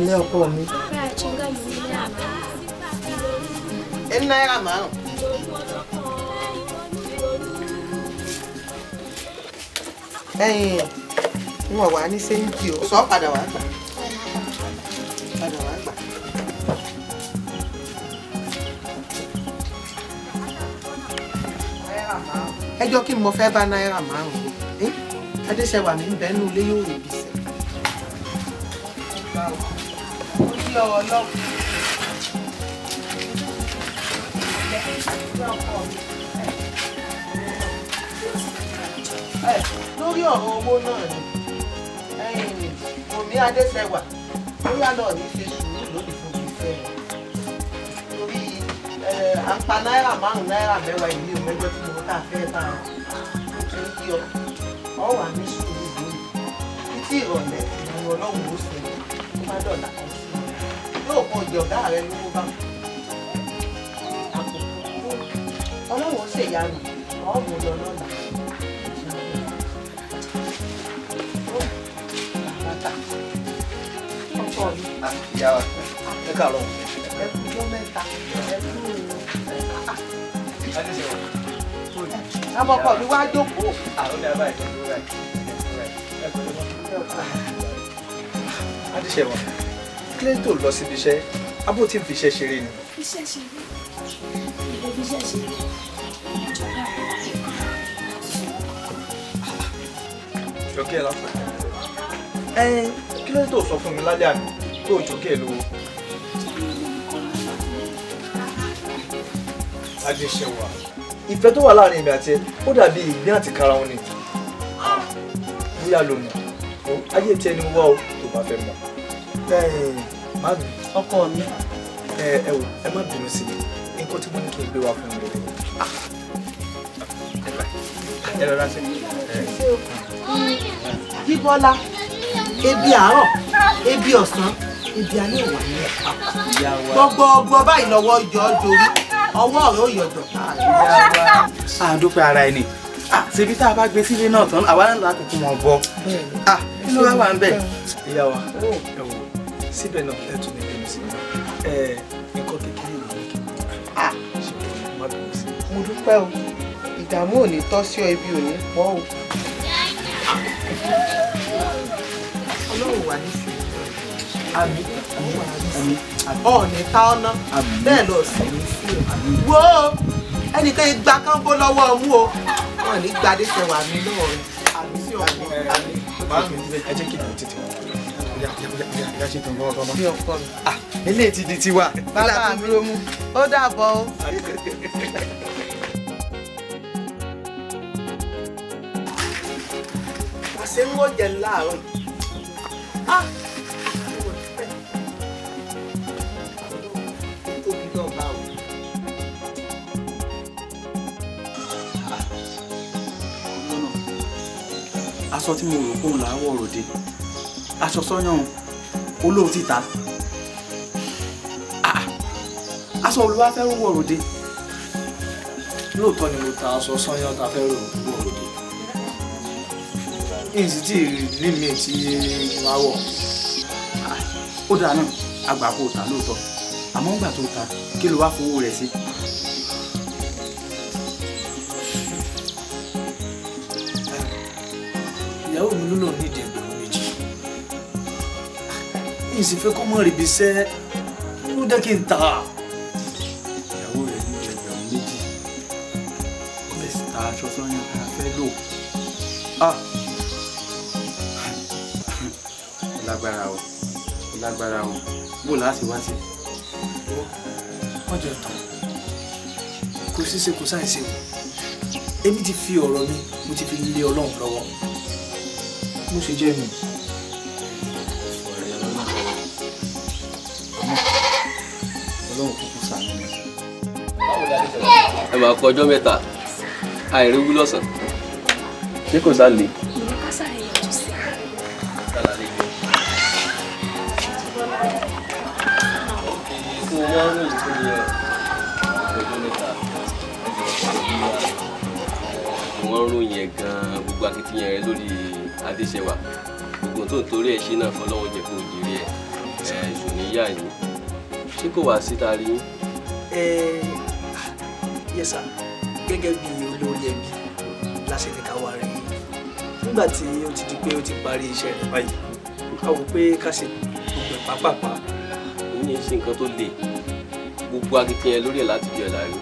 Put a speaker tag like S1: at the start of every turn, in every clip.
S1: Ilé ọkọ mi.
S2: Ẹ náírà márùn. Ẹ̀yin n ò wá ní sẹ́ńtì o. Sọ padà wá gbà. Padà wá gbà. Ẹjọ́ kí mo fẹ́ bá náírà márùn-ún. Adéṣẹwà mi ń bẹ nínú ilé yóò rí ibi sẹ́. Ó yí ọ lọ. Lórí ọ̀rọ̀ owó náà ni Omi Adéṣẹwà bóyá náà ní ṣe sùúrù lónìí fún mi fẹ́ torí à ń pa náírà márùn-ún náírà mẹ́wàá ìlú mẹ́jọ tí mo tà fẹ́ bá ọ ti ń kí ọ wà ní sùúrù lónìí títí ìrọ̀lẹ́ ìrìn ọlọ́run ó sùn ó bá dọ̀là kan sí i yóò kó ìjọba rẹ lówó bá ọlọ́run ó ṣèyanu ọ̀hún lọ lọ́la.
S3: Ìyá wa, ẹ káàárọ̀.
S2: Ẹ kú ọjọ́ mẹ́ta, ẹ kú ọmọkọ mi wá jókòó.
S3: Adéṣẹwà, kí ló tó lọ síbi iṣẹ́? Abó tí ń fi iṣẹ́ ṣeré ni.
S4: Iṣẹ́ ṣeré, ilé fi iṣẹ́ ṣeré, ìjọba rẹ̀.
S3: Jọkẹ́ lásán. Kí ló tó sọ fún mi lálẹ́ àná pé o jọkẹ́ ẹ lówó? Adéṣẹwà, ìfẹ́ tó wà láàrin èmi àti ẹ ó dàbí ìgbín àti karahun ni. Bóyá lo mọ̀, ayé tí ẹni wá o tó bá fẹ́ mọ̀. Màmí.
S2: Ọkọ mi.
S3: Ẹ wò, ẹ má bínú sí mi, nǹkan tí mo ní kí n gbé wá fún mi lórí. Ẹ rọra ṣe.
S2: Jíbọ́lá, ebi àárọ̀, ebi ọ̀sán, ebi alẹ́ wà ní ẹ̀ka. Gbogbo báyìí lọ́wọ́ yọ ọ́ dorí, ọwọ́ rẹ̀ ó yọ̀dọ̀.
S5: A dúpẹ́ ara ẹni. Ṣebí tá a bá gbé sílé náà tán, àwa náà lákòókò mọ̀ bọ̀. Kí ló wá wà ń bẹ̀?
S3: Ìyá wa, ẹ wò, síbẹ̀ náà ẹ tún ní bínú sí mi. Nǹkan kékeré ló ní kí n ṣe má bínú sí mi.
S2: Mo dúpẹ́ o, ìdààmú ò ní tọ́ sí ọ, ibi ò ní pọ̀ o. Ọlọ́run wà ní sí.
S3: Àmín. Àmín.
S2: Ọ̀ọ̀ni ká ọ́nà bẹ́ẹ̀ lọ sí ní sí o. Wo ẹnìkan igba kan bó lọ́wọ́ ọmú o. Wọ́n ní gba Adéṣẹwà mi lọ́wọ́ rẹ̀. Àmín sí ọ̀gbìn.
S3: Àmín. Màámi, ẹ jẹ́ kí n tètè wá. Ìyá ṣe tán gan ọmọ.
S2: Sí ọkọ mi.
S5: Ilé ti di tiwa.
S2: Bàbá mi, ó dàbọ̀ o. Àṣé ń wọ́n jẹ láàárọ̀ yìí. Tóbi lọ́ba o.
S5: Aṣọ tí mo rò kóun là á wọ̀ ròde. Aṣọ sọ́yàn olóò ti ta. Aṣọ olúwa fẹ́ wọ̀ ròde.
S3: Lóòótọ́ ni mo ta aṣọ sọ́yàn ta fẹ́ wọ̀ ròde. Ìsì tí ní mi tí máa wọ̀.
S5: Ó dáa náà, àgbà kò tà lóòótọ́. Àmọ́ ńgbà tó ta, kí ló wá fowó rẹ̀ sí?
S3: Ìyàwó mi ló lò ní ìdí ẹgbẹ̀rún méjì. Ìsì fẹ́ kó mọ̀ ríbi iṣẹ́, ló jẹ́ kí n tà.
S5: Ìyàwó rẹ̀ ní ẹgbẹ̀rún méjì. Ó lè ta aṣọ sọ́yìn tá a fẹ́ lò. Lágbára o, lágbára o, bó láti wá sí.
S3: Wọ́n jẹ tán, kò ṣíṣe kò sáìsí o. Èmi ti fi ọ̀rọ̀ mi, mo ti fi lé Ọlọ́run lọ́wọ́. Mo ṣe jẹ́ mi.
S5: Ọ̀rẹ́ Ọlọ́run lọ́wọ́. Ọlọ́run kúkú ṣàánú mi.
S6: Ẹ máa kọ ọjọ́ mẹ́ta, àìríwú lọ́sàn-án. Ṣé kò sá le? Wọ́n ròyìn ẹ̀ gan-an, gbogbo akitiyan rẹ lórí Adéṣẹwà, gbogbo tó ń torí ẹ̀ ṣe náà fọlọ́wọ́n jẹ́ kó jèrè ẹ̀. Ẹ ṣù níyà yìí ṣé kò wá síta rí yín.
S3: Yes sir, gẹ́gẹ́ bí olórí ẹbí láṣẹ ní ká wá rí yín nígbà tí ó ti di pé ó ti parí iṣẹ́ rẹ̀ báyìí, a wò pé ká ṣe gbogbo ẹ̀ pápápá.
S6: Ìyẹn ṣe nǹkan tó le, gbogbo akitiyan lórí ẹ̀ láti jẹ́ láàrin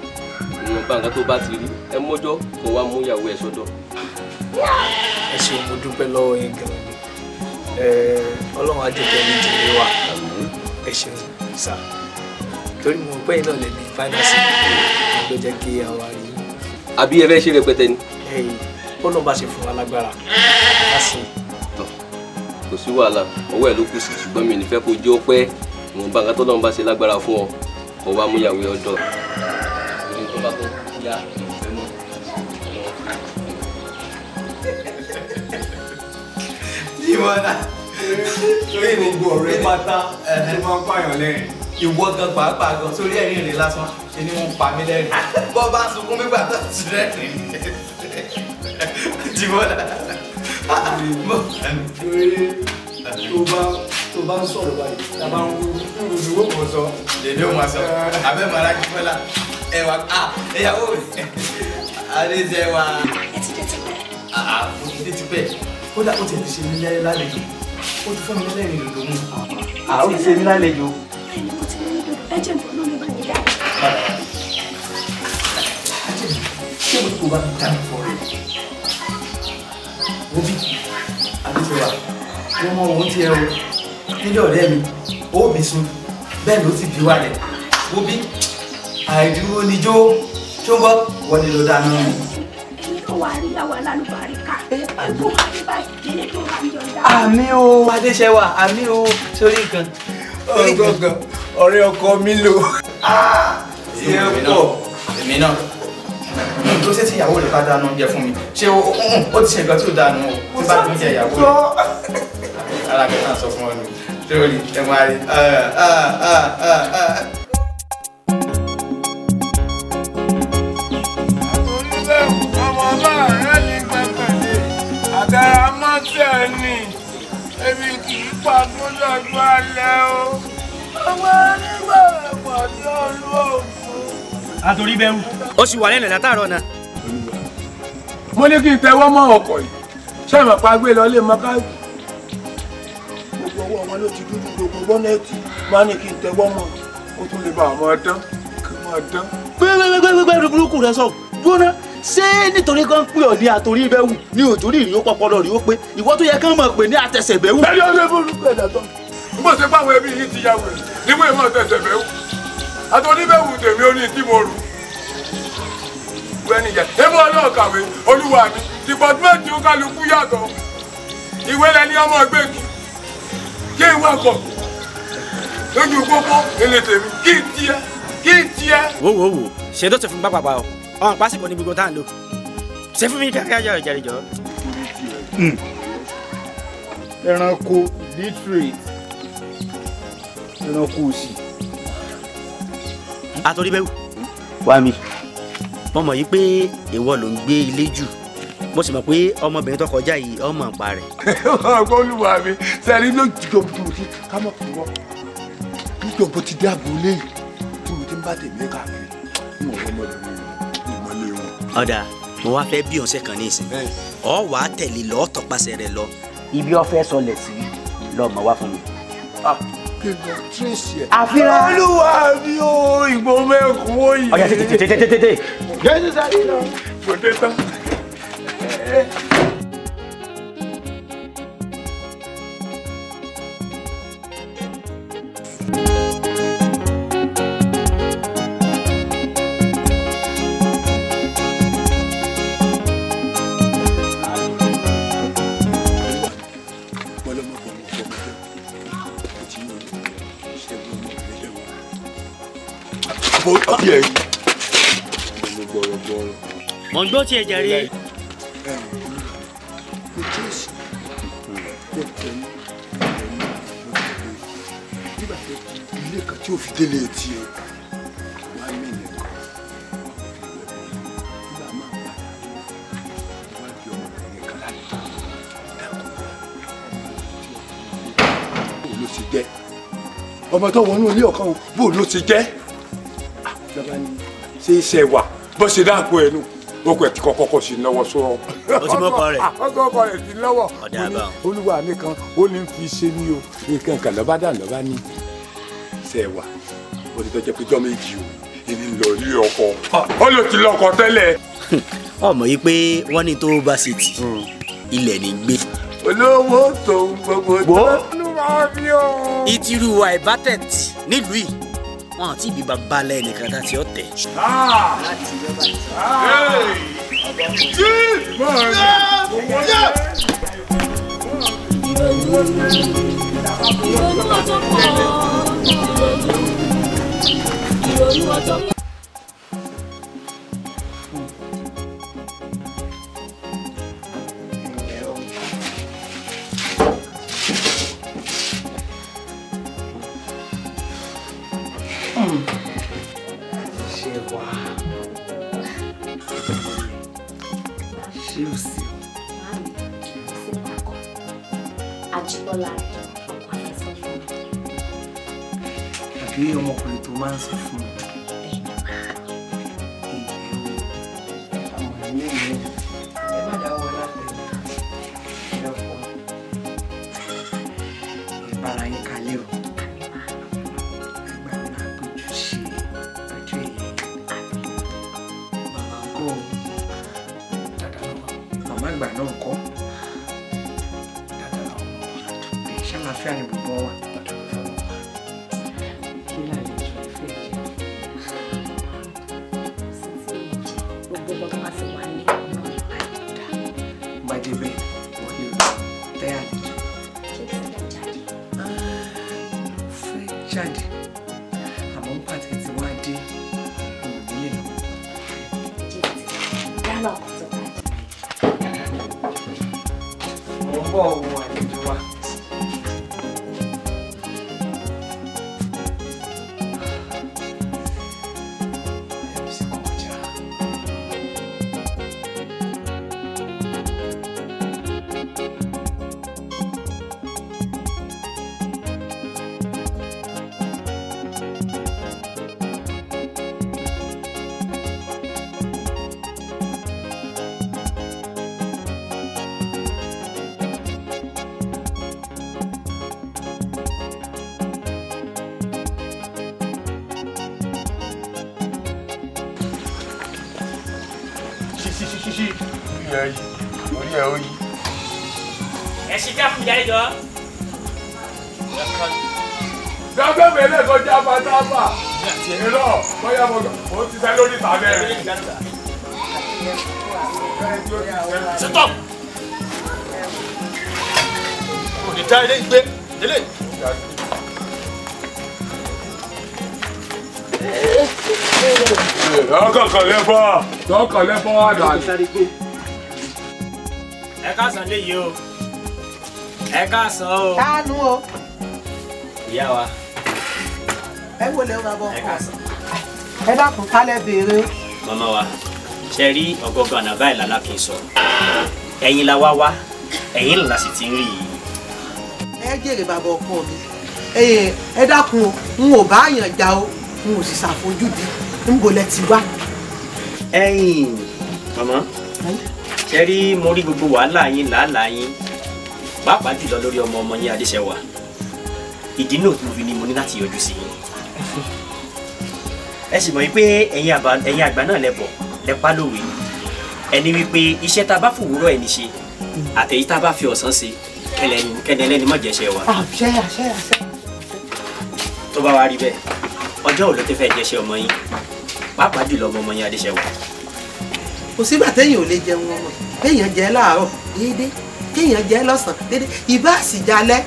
S6: ìwọ̀nba nǹkan tó bá ti rí ẹ mọ́jọ́ kó wá mú ìyàwó ẹ sọ́dọ̀.
S3: Ẹ ṣeun, mo dúpẹ́ lọ́wọ́ yín gan-an ni. Ọlọ́run á jẹ́ kẹ́ ẹ jèrè wa. Ẹ ṣeun sá, torí mo pẹ́ iná lè ní fáínánsì ló jẹ́ kí àwa rí.
S6: Àbí ẹ fẹ́ ṣe rẹpẹtẹ ni.
S3: Ọlọ́run bá ṣe fún wa lágbára á sì.
S6: Kò sí wàhálà, ọwọ́ ẹ̀ ló kù sí, ṣùgbọ́n mi ò ní fẹ́ kó jẹ́ ó pẹ́. Ìwọ̀nba nǹkan tọ́lọ́run bá ṣe lágbára fún ọ kó wá mú ìyàwó ẹ ọ̀dọ̀. Tó bá tó yá ìfẹ́ mọ́.
S5: Jíbọ́lá
S1: torí gbogbo ọ̀rẹ́ pátá ló máa ń pààyàn lẹ́rìn.
S5: Ìwọ gan pàápàá gan sórí ẹ̀rín rẹ̀ lásán ṣe ni wọ́n ń pa mí lẹ́rìn. Bọ́ bá sunkún nígbà tó ti rẹ́rìn. Jíbọ́lá.
S1: Torí tó bá ń sọ̀rọ̀ báyìí tá a bá ń rú ìwé kan sọ.
S5: Lèmi ò máa sọ, abẹ́ màrá Jíbọ́lá ẹwà ìyàwó mi Adéṣẹwà.
S4: Ẹ ti dé tipẹ́.
S5: Mo ti dé tipẹ́. Kódà ó ti ṣe mí lálejò, ó ti fún mi lẹ́rìn dòdò mu. Ó ti ṣe mí lálejò.
S4: Bẹ́ẹ̀ni, mo ti ní dòdò, ẹ jẹ́ nǹkan náà mi bá mi dá.
S5: Ṣé mo kò bá mi dá mi fọ rẹ̀? Wo bí Adéṣẹwà, wọ́n mọ òun tiẹ̀ o. Nílé ọ̀rẹ́ mi, ó bí sun, bẹ́ẹ̀ ló sì bí wà rẹ̀. Wo bí àìdúró níjó tó ń bọ́ wọlé ló dáná mi.
S4: Èmi kò wá rí àwọn alálùbáríkà. Ẹ̀kọ́ wà ní báyìí, nílé tó wà ní ọ̀dà.
S5: Àmì o, Adéṣẹwà, àmì o, sórí nǹkan.
S1: Ọgọgàn ọ̀rẹ́ ọkọ mi lò.
S5: Ìyẹn pọ̀. Èmi náà. Tó ṣe tí ìyàwó rẹ̀ bá dáná oúnjẹ fún mi, ṣé ó ti ṣe nǹkan tí ò dáná o, tí bá oúnjẹ ìyàwó rẹ̀. Ara kẹta sọ fún ọ nù. Sórí ẹ máa rí.
S7: Àtàràmọ́tẹ̀ ni ebi kì í pa gbọ́dọ̀gbọ́ alẹ́ o. Ọmọ onígbà pàdé olú òkú.
S8: Àtòrí bẹ́rù. Ó sì wà lẹ́nu látàárọ̀ náà.
S7: Mo ní kí n tẹwọ́ mọ́ ọkọ̀ yìí, ṣé ìmọ̀ pa gbé lọ lé mọ́káàkì. Gbogbo ọwọ́ wọn ló ti dúdú, gbogbo bọ́nẹ́ẹ̀tì máa ní kí n tẹwọ́ mọ́, ó tún lè bá àwọn dán kí wọ́n dán.
S8: Gbẹ́gbẹ́gbẹ́gbẹ́ burúkú rẹ sọ gbóná, ṣé nítorí kan pè ọ́ ní àtòrí bẹ́wù ní òjò rí ìrìn ó pọpọlọ rí ó pé ìwọ tó yẹ kán mọ̀ pé ní àtẹsẹ̀ bẹ́wù.
S7: Ẹni ọdún burúkú ẹ̀dá tán. N bò ṣe pàwọn ẹbí yìí ti ya wèrè níwèé mọ̀ tẹsẹ̀ bẹ́wù. Àtòrí bẹ́wù tèmi ó ní tí mo rù. Wẹ́n nìyẹn, èmi ọlọ́ọ̀kàwé olúwa mi, dìpọ̀túmẹ̀tì ó kálukú yàtọ̀. Ìwé lẹni ọmọ gbé kí. Kí n wakọ̀ lójú pópó èlé tèmi kí n tiẹ̀ kí n tiẹ̀.
S8: Wo wo wo, ṣe tó ti fún pápá o, ọ̀hún pásìkò ní gbogbo tá à ń lò. Ṣé fún mi kíákíá jẹ́ ọ̀jẹ̀rẹ̀ jọ.
S1: Ẹranko illiterate, ẹranko òsì.
S8: Àtòrí bẹ́wù. Wá mi, mo mọ̀ yí pé ìwọ ló ń gbé ilé jù, mo sì mọ̀ pé ọmọbìnrin tó kọjá yìí ọmọ ń pa rẹ̀.
S7: Ọgbọ́n olúwa mi, sẹ́ni ló jìjọ bí mo ti ká mọ̀ fún wọn. Níjọ bó ti dé agboolé yìí tí mo ti ń bá tèmi káàkiri, mo rọ ọmọbìnrin ìmọ̀lẹ́ wọn.
S8: Ọ̀dà, mo wá fẹ́ bí ọ̀sẹ̀ kan ní ìsìn, ọ wà á tẹ̀lé lọ tọpasẹ̀ rẹ̀ lọ. Ibi ọ̀fẹ́ sọlẹ̀ sí lọ́mọ wá fún mi.
S7: Kí n lọ tírèsì ẹ̀.
S8: Àfihàn.
S7: Olúwa mi ò ìgbó mẹ́kún òye.
S8: Ọ̀yà tètè tètè tètè.
S7: Jésù sáré lọ. Kò dé tán.
S8: Mo ń gbọ́ tiẹ̀ jàre.
S7: Ilé kan tí ó fi délé tiẹ̀ wá mẹ́lẹ̀ kan nígbà máa padà wá bí ọmọbìnrin kan láti dákun wá ló ti jẹ́ Ọmọ tó wọnú ilé ọ̀kan bó ló ti jẹ́. Lọ́ba ní ṣe iṣẹ́ wà bó ṣe dáàpọ̀ ẹnu okùn ẹ̀ ti kọ́kọ́ kọ́ sí lọ́wọ́ sọ.
S9: O ti mọ́kọ rẹ̀.
S7: Ọkọ rẹ̀ ti lọ́wọ́.
S9: Ọ̀dà àbá.
S7: Olúwa mi kan ó ní fi ṣe ní o nǹkan kan lọ́ba dà lọ́ba ní ṣe wà ó ti tọ́jú pé jọ́ méjì o èmi lọ rí ọkọ ó ló ti lọ́kọ tẹ́lẹ̀.
S9: Ọmọ yìí pé wọ́n ní tó bá ṣe tì ilẹ̀ ní gbé.
S7: Olówó tó ń gbogbo tó
S9: ìtìrú àìbátẹ̀tì nílùú yìí wọn àti ìbí bàbá lẹ́nìkan tá ti ọ̀tẹ̀.
S4: Ìrònú ọjọ́ pọ̀, ìrònú ọjọ́ pọ̀.
S10: Ajíbọ́lá ọkọ àfẹ́sọ́nà.
S3: Àbí ọmọkùnrin tó máa ń sọ fún mi. Àwọn ilé mi ẹ má dáwọ́ látẹ̀lé ẹ ọkọ ìbára yín kalẹ̀ o. Àgbà mi máa péjú ṣe ọjọ́ èyí. Màmá ń kọ́ o. Màmá àgbà náà ń kọ́. Ṣàlàáfíà ni gbogbo wa. Kí làlejò ìfẹ́ jẹ?
S10: Gbogbo ọmọ tó bá ti wà ní ọ̀nà nípa ìdá.
S3: Bá dé bẹ́ẹ̀, wọlé o, tẹ́ àlejò.
S10: Ṣé kí ẹ jáde?
S3: Fẹ́ jáde, àmọ́ ń pàtẹ tí wàá dé, òun nílé lọ.
S10: Dáná ọkọ̀ tó bá jẹ.
S3: Mo ń bọ̀ wo àlejò wa.
S7: Orí ẹ ó yí.
S9: Ẹ ṣe já fún mi jáde jọ.
S7: Dábẹ́ mi lẹ́kọ̀ọ́ jáfa jáfa. Irọ́ bóyá mo gbà ó ti sẹ́ lórí ìta bẹ́ẹ̀.
S8: Stop! Kò ní dá ilé ìgbé délé.
S7: Ọkàn lẹ́fọ́ ọkàn lẹ́fọ́ àdá.
S9: Ẹ káàsán léyìí o. Ẹ káàsán o.
S2: Kánú o.
S9: Ìyá wa.
S2: Ẹ wo lè bàbá ọkọ.
S9: Ẹ káàsán.
S2: Ẹ dákun kálẹ̀ béèrè o.
S9: Màmá wa, ṣe rí ọgọgọ àná báyìí lálá kì í sọ. Ẹ̀yin la wá wá, ẹ̀yin la sì ti ń rí yìí.
S2: Ẹ jèrè bàbá ọkọ mi. Ẹ dákun o, n ò bá yàn já o, n ò sì ṣàfojúdi, n bò lẹ ti wá.
S9: Ẹ̀yin màmá, ṣe rí mo rí gbogbo wàhálà yín làálàá yín pàápàá jùlọ lórí ọmọ ọmọ yín Adéṣẹwà. Ìdí náà tó fi ni mo ní láti yọjú sí yín. Ẹ sì mọ̀ wípé ẹ̀yin àgbà náà lẹ bọ̀ lẹ pa lówe. Ẹni wípé iṣẹ́ tá a bá fòwúrọ̀ ẹni ṣe àtẹ̀yí tá a bá fi ọ̀sán ṣe kẹ́ni ẹlẹ́ni má jẹ́ṣẹ́ wa.
S2: Àṣẹ àṣẹ àṣẹ.
S9: Tó bá wá rí bẹ́ẹ̀, ọjọ́ òní tó fẹ́ jẹ́ṣẹ́ ọmọ yín pàápàá jùlọ ọmọ ọmọ yín Adéṣẹwà.
S2: Kò sígbà téèyàn ò lè jẹun ọmọ, téèyàn jẹ láàárọ̀ déédéé, kéèyàn jẹ lọ́sàn-án déédéé, ìbá sì jalẹ́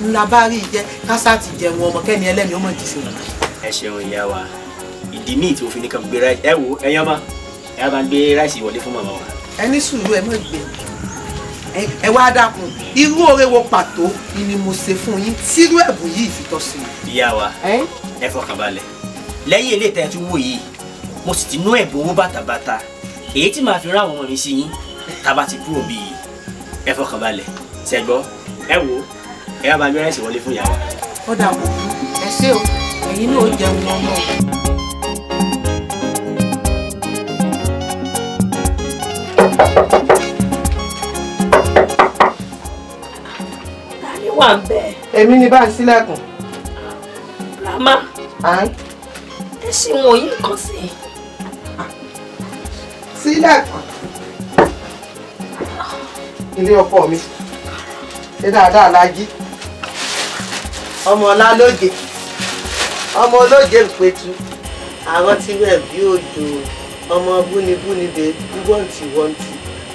S2: ńlá bá rí jẹ kásá ti jẹun ọmọ kẹ́ni ẹlẹ́ni ó mọ̀ jì sí wọn.
S9: Ẹ ṣeun ìyá wa, ìdí míì tí o fi ní kan gbé ráìsì ẹ wo ẹyán mọ ẹ bá ń gbé ráìsì wọlé fún màmá wa.
S2: Ẹ ní sùúrù ẹ mọ̀ gbé ẹ wá dákun irú oore wo pàtó ni mo ṣe fún yín tírú ẹ̀bùn yìí fi tọ́ sí mi.
S9: Ìyá wa ẹ fọkàn balẹ̀ lẹ́yìn ilé ìtẹ́ tún wò yìí mo sì ti nú ẹ̀bùn owó bàtàbàtà èyí tí màá fi rán àwọn ọmọ mi sí yín tá a bá ti kúrò bíi ẹ fọkàn balẹ̀ ṣẹgbọ́ ẹ wo ẹ bá gbé ráìsì wọlé fún ìyá wa.
S2: Ó dà wò ẹ Ẹ ṣé o, ẹ̀yin náà ó jẹun ọmọ.
S10: Ta ni wà ń bẹ̀?
S2: Èmi ni bá ń ṣílẹ̀kùn.
S10: Rama, ẹ ṣì wọ̀nyí nǹkan sí.
S2: Sílẹ̀kùn. Ilé ọkọ mi ṣé dáadáa la jí? Ọmọ ọlá lóje, ọmọ olóje ń petu, àwọn tí rẹ̀ bí òjò, ọmọ búnibúni bẹ wọ́ntìwọ́ntì,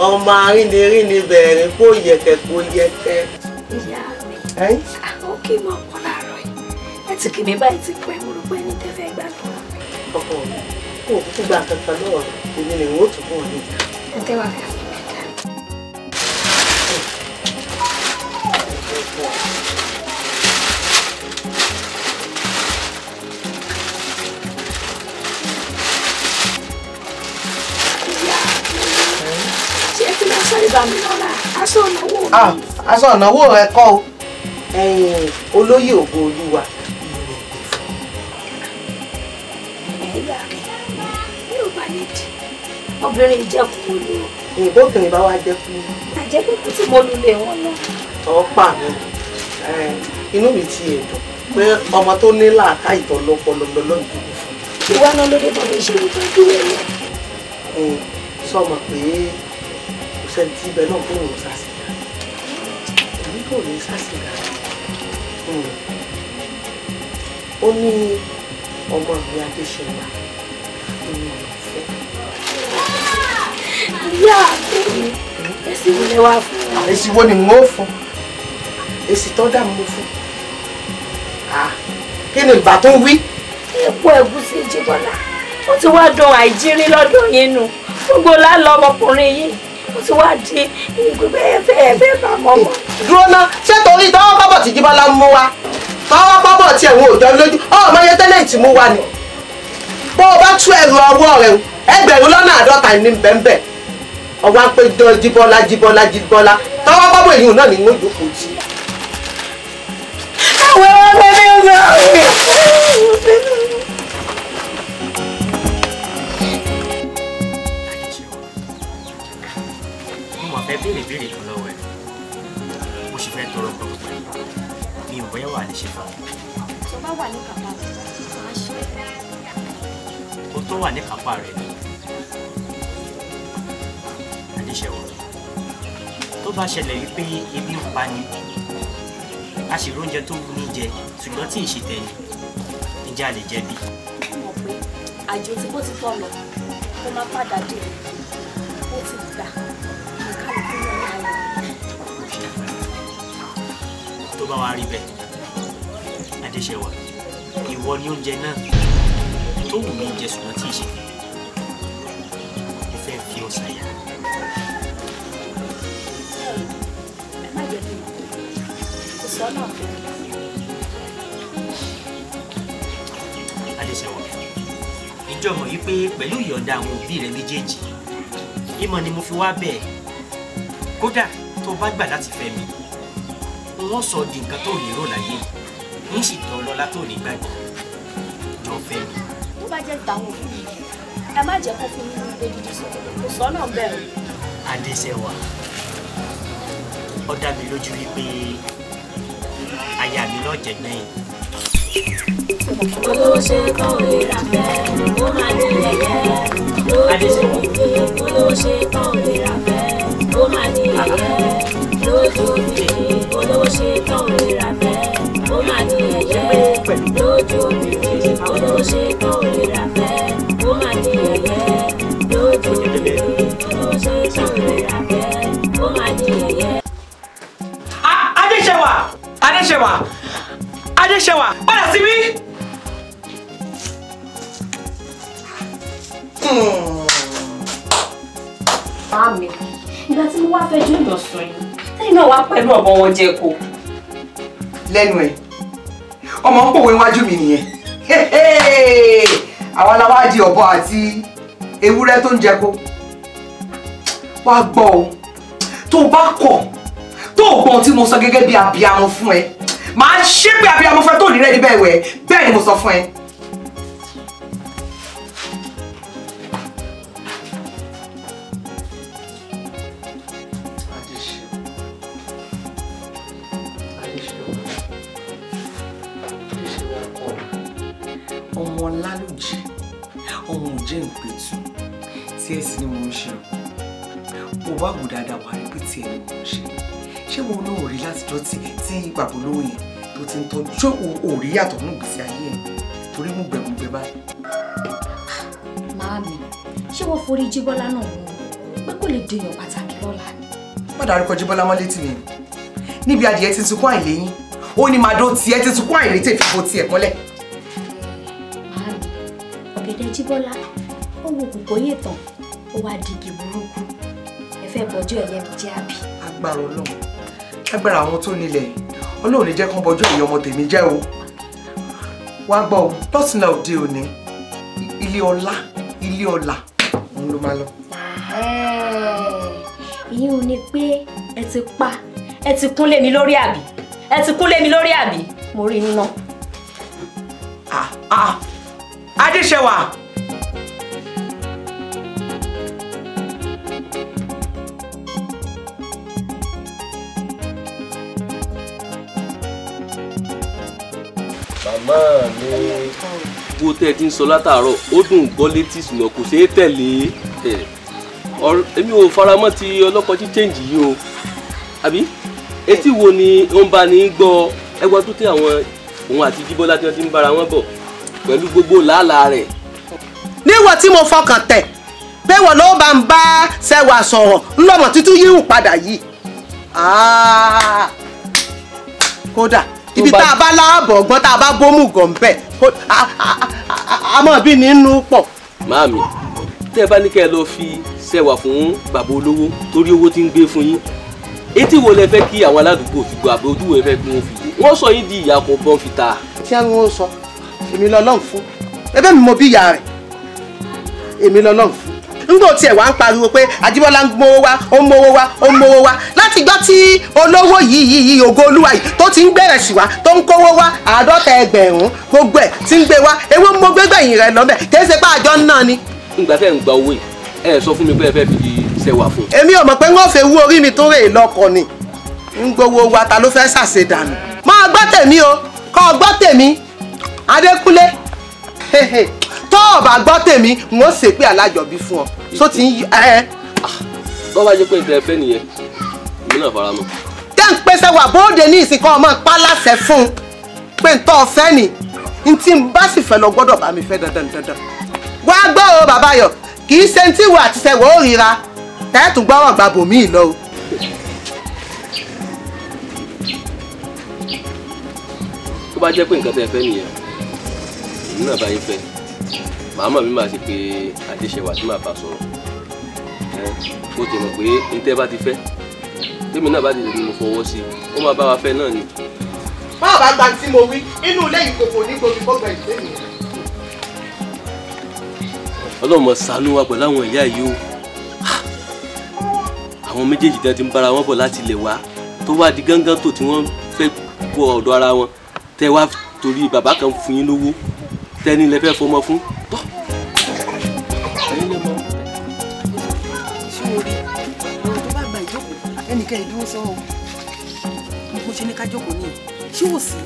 S2: ọmọ arínirínni bẹ̀rẹ̀ kó yẹ̀kẹ̀ kó yẹ̀kẹ̀.
S10: Ìyá mi, àwọn kì í mọ̀ ọ̀pọ̀ láàárọ̀ yìí. Ẹ ti kì mí báyìí ti pẹ́, mo rò pé ní tẹ́fẹ́ gbà lọ́wọ́.
S2: Ọkọ mi, kò kúkú gba kankan lọ́wọ́ rẹ̀, èmi ni n ó tún fún ọ níjà.
S10: Ẹ tẹ́wà fẹ́ fún mi dá.
S2: Aṣọ ìnáwó rẹ kọ́ o, olóyè ògo olúwa.
S10: Ìyá mi, mi ò bá nídìí obìnrin ìjẹkùn olú.
S2: Ìbókùnrin bá wá jẹkùn.
S10: Àjẹkùn tí mo lulẹ̀ wọn lọ.
S2: Ọ̀pá mi, inú mi ti ẹ̀dùn pé ọmọ tó ní làákà ìtọ́lọ́pọlọ lọ́jọ́ fún mi.
S10: Ìwà náà ló dé tó fi ṣe ìtọ́jú ẹ̀ lọ.
S2: Sọmọ pé kò sẹ́ni tí ibẹ̀ náà kó òun sàṣìgá, èmi kò ní sàṣìgá. Ó ní ọmọ mi Adéṣẹwà ó ní ọ̀nà ọ̀fẹ́.
S10: Ìyá mi, èsì wo lẹ wá fún wa?
S2: Èsì wo ni n ó fún? Èsì tó dà mú fún. Kí ni ìgbà tó wí?
S10: Epo ẹ̀gúsí Jíbọ́lá, ó ti wá dán àìjírí lọ́dọ̀ yín nù. Gbogbo lálọ́ ọmọkùnrin yìí, ó ti wá di ìgbẹ́ ẹ̀fẹ́ ẹ̀fẹ́ bá mọ́mọ́.
S2: Dúró ná, ṣé torí tọwọ́ kọ́bọ̀ tí Jíbọ́lá ń mú wa? Tọwọ́ kọ́bọ̀ tí ẹ̀wọ̀n ò jọ lójú, ọmọ yẹn tẹ́lẹ̀ tí mú wa ni. Bó o bá tú ẹrù ọwọ́ rẹ o, 50,000 ní bẹ́ńbẹ́. Ọwọ́ á pé Jíbọ́lá Jíbọ́lá Jíbọ́lá, tọwọ́ kọ́bọ̀ èyí náà ni wọ́n jókòó tì.
S10: Àwọn ọmọ mi ò sọ mi.
S9: Fẹ́ béèrè béèrè kan lọ́wọ́ ẹ̀, mo sì fẹ́ tọrọ nǹkan pẹ̀lú mi ò bóyá wà lè ṣe fún mi.
S4: Tó bá wà ní kápá rẹ̀, máa ṣe é.
S9: Ó tó wà ní kápá rẹ̀ ni Adéṣẹwà. Tó bá ṣẹlẹ̀ wípé ebi ń pa ni, a sì róúnjẹ tó wù ní jẹ, ṣùgbọ́n tí ì ṣe tẹ̀yìn, ǹjẹ́ a lè jẹ bí?
S4: Ó mọ̀ pé àjò tí bó ti tọ́ lọ, kó má padà dé, ó ti gbà.
S9: Tó bá wá rí bẹ́ẹ̀, Adéṣẹwà, ìwọ ni oúnjẹ náà tó wù mí jẹ ṣùgbọ́n tí ì ṣe mo fẹ́ fi ọ ṣàyà.
S4: Ẹ má jẹ́ kí n kò sọ náà fún mi.
S9: Adéṣẹwà, ìjọ mọ̀ yí pé pẹ̀lú ìyọ̀ǹda àwọn òbí rẹ méjèèjì, ìmọ̀ ni mo fi wá bẹ́ẹ̀. Kódà tó bá gbà láti fẹ́ mi, wọ́n sọ di nǹkan tó lérò láyé, ń sì tọ́ lọ́lá tó ní gbàgbọ́. Jọ fẹ́ mi.
S4: Tó bá jẹ́ tàwọn òbí mi, ẹ má jẹ́ kó fún mi ní ilé dídí sókè, kò sọ náà bẹ́ẹ̀ o.
S9: Adéṣẹwà, ó dá mi lójú wípé aya mi náà jẹ gbẹ̀yìn.
S11: Olówó ṣe tán ò lè rà fẹ́, ó máa ní yẹ̀yẹ́. Lójú obìnrin, olówó ṣe tán ò lè rà fẹ́, ó máa ní yẹ̀yẹ́. Lójú obìnrin, olówó ṣe tán ò lè rà fẹ́, ó máa ní yẹ̀yẹ́. Lójú obìnrin, olówó ṣe tán ò lè rà fẹ́, ó máa ní yẹ̀yẹ́. Lójú obìnrin, olówó ṣe tán ò lè rà fẹ́, ó máa ní yẹ̀yẹ́.
S12: Adéṣẹwà, Adéṣẹwà, Adéṣẹwà, padà síbí.
S10: Màámi, ìgbà tí mo wá fẹ́ jó ìyàn sùn yìí, lẹ́yìn náà wá pẹ̀lú ọ̀bọ wọn jẹ kó.
S12: Lẹ́nu ẹ̀, ọmọ ń pòwe wájú mi nìyẹn. Àwa la wá di ọ̀bọ àti ewúrẹ́ tó ń jẹko. Wá gbọ́ o, tó o bá kọ̀, tó o gbọ́n tí mo sọ gẹ́gẹ́ bí abiyamọ fún ẹ, Màá ṣépè abiyamọ fẹ́ tó ní rẹ́ níbẹ̀ wẹ̀. Bẹ́ẹ̀ ni mo sọ fún ẹ. Ọmọ lálùjì, ọmọ òjé ìpẹ̀tù, tí ẹ sì ni mò ń ṣe. Mo bá wò dáadáa wà rí pé tí ẹ ni mò ń ṣe. Ṣé mo náà rí látijọ́ tí bàbá olówó yẹn tó ti ń tọ́jú? Ṣé o rí yàtọ̀ nínú ìgbésí ayé ẹ̀? Torí mú gbẹ̀múgbẹ̀ báyìí.
S4: Màámi, ṣé wọ́n forí Jíbọ́lá náà mú un pé kò lè dèèyàn pàtàkì lọ́la ni?
S12: Má dárúkọ Jíbọ́lá mọ́ létí mi. Níbi adìẹ ti ń sunkún àìléyìn, ó ní màdó tiẹ̀ ti sunkún àìrétè fífo tiẹ̀ mọ́lẹ̀.
S4: Màámi, ọ̀gẹ̀dẹ̀ Jíbọ́lá, ó wo kòkó yè tán, ó wá digi burúkú. Ẹ fẹ́ bọjọ́ ẹ̀yẹ mi jẹ́ àbí?
S12: Agbára Ọlọ́run, agbára àwọn tó nílẹ̀, Ọlọ́run ní jẹ́ kán bọjọ́ ẹ̀yẹ ọmọ tèmi jẹ́ o. Wá gbọ́ o, lọ́tùnla òde òní, ilé ọlá, ilé ọlà, òun ló máa lọ.
S4: Ìyẹn ò ní pé ẹ ti pa, ẹ ti kúnlé mi lórí àbí? Ẹ ti kúnlé mi lórí àbí? Mo rí iná.
S12: Adéṣẹwà.
S6: Màmá mi, bó tẹ́ ẹ ti ń sọ látàárọ̀, ó dùn gbọ́ létí ṣùgbọ́n kò ṣeé tẹ̀lé. Èmi ò faramọ́ ti ọlọ́kọ tí change yìí o. Àbí etí wo ni ó ń bá ní gbọ́ ẹgbẹ́ tó tẹ àwọn òun àti Jíbọ́lá tí wọ́n ti ń bára wọn bọ̀ pẹ̀lú gbogbo làálàá rẹ̀.
S2: Níwọ̀n tí mo fọkàn tẹ̀ pé wọ́n ló bá ń bá Ṣẹ̀wà sọ̀rọ̀ ńlọmọ títún yíwù padà yìí. Kódà ibi tá a bá láàbọ̀ ọgbọ́n tá a bá bómù gọ̀ǹbẹ̀ a mọ̀ bí nínú pọ̀.
S6: Màámi, tẹ́ ẹ bá ní kẹ́ ẹ lọ fi Ṣẹ̀wà fún bàbá olówó torí owó tí ń gbé fún yín, etí wo lẹ fẹ́ kí àwọn aládùúgbò fi gbọ́ àbí ojú wo lẹ fẹ́ kí wọ́n fi wò? Wọ́n sọ yín di ìyá kò bọ́n fi ta.
S2: Tí wọ́n sọ èmi lọ́lọ́run fún, ẹbẹ́ mi mo bí ìyá rẹ̀, èmi lọ́lọ́run fún. Ńgbò tiẹ̀ wá ń pariwo pé Àjíbọ́lá ń mówó wá, ó ń mówó wá, ó ń mówó wá. Láti gbọ́ tí olówó yìí yìí yìí ògo olúwa yìí tó ti ń gbẹ̀rẹ̀ sí wa, tó ń kówó wá 50,000 gbogbo ẹ̀ tí ń gbé wá, ewé mo gbégbẹ̀yìn rẹ̀ lọ́bẹ̀, kì í ṣe pé àjọ ń ná ni.
S6: Ǹgbà tẹ́ ń gba owó yìí, ẹ sọ fún mi pé ẹ fẹ́ fi Ṣẹ̀wà fún.
S2: Èmi ò mọ̀ pé wọ́n fẹ́ wú orí mi tó rè lọ́kọ ni. Ń gbowó wa ta ló fẹ́ ṣàṣedànù. Máa gbọ́ tèmi o, kọ́ ọ gbọ́ tèmi, Adékúnlé. Tó o bá gbọ́ tèmi, n ó ṣèpè alájọbí fún ọ. Só ti ń ẹ.
S6: Bọ́ bá jẹ́ pé nǹkan ẹ fẹ́ nìyẹn, èmi náà fara mọ́.
S2: Jẹ́ ń pèsè wà bóde ní ìsìnkú ọmọ pa láṣẹ fún un pé ń tọ́ ọ fẹ́ ni, n tí n bá sì fẹ́ lọ gbọ́dọ̀ bá mi fẹ́ dandan dandan. Wá gbọ́ o bàbá Ayọ̀, kì í ṣe tí ìwọ àti Ṣẹ̀wà ó ríra, tẹ́ẹ̀tún gbọ́rọ̀ gba bòmíì lọ o.
S6: Tó bá jẹ́ pé nǹkan tẹ́ ẹ fẹ́ nìyẹn, èmi náà bá yín fẹ́. Màmá mi máa ṣe pé Adéṣẹwà tí màá bá sọ̀rọ̀. Bó ti mọ̀ pé n tẹ́ bá ti fẹ́, tèmi náà bá ti lè ní mo fọwọ́ sí i, ó máa bá wa fẹ́ náà ni.
S2: Báwo bá gba tí mo wí, inú ilé ìkòkò ní gbomi gbọ́gbà ìgbé mi.
S6: Ọlọ́run mọ̀ ṣàánú wa pẹ̀lú àwọn ìyá yìí o. Àwọn méjèèjì tẹ́ ti ń bára wọn bọ̀ láti ilẹ̀ wá tó wá di gángan tó tí wọ́n fẹ́ wọ ọ̀dọ̀ ara wọn, tẹ́ wá torí bàbá kan fún yín lówó tẹ́ni lẹ fẹ́ fọmọ fún.
S13: Ṣé o rí ọ̀rọ̀ tó bá gba ìjókòó ẹnìkan ìdúró sọ o, mo ṣe ní ká jókòó ní ṣé ò sí.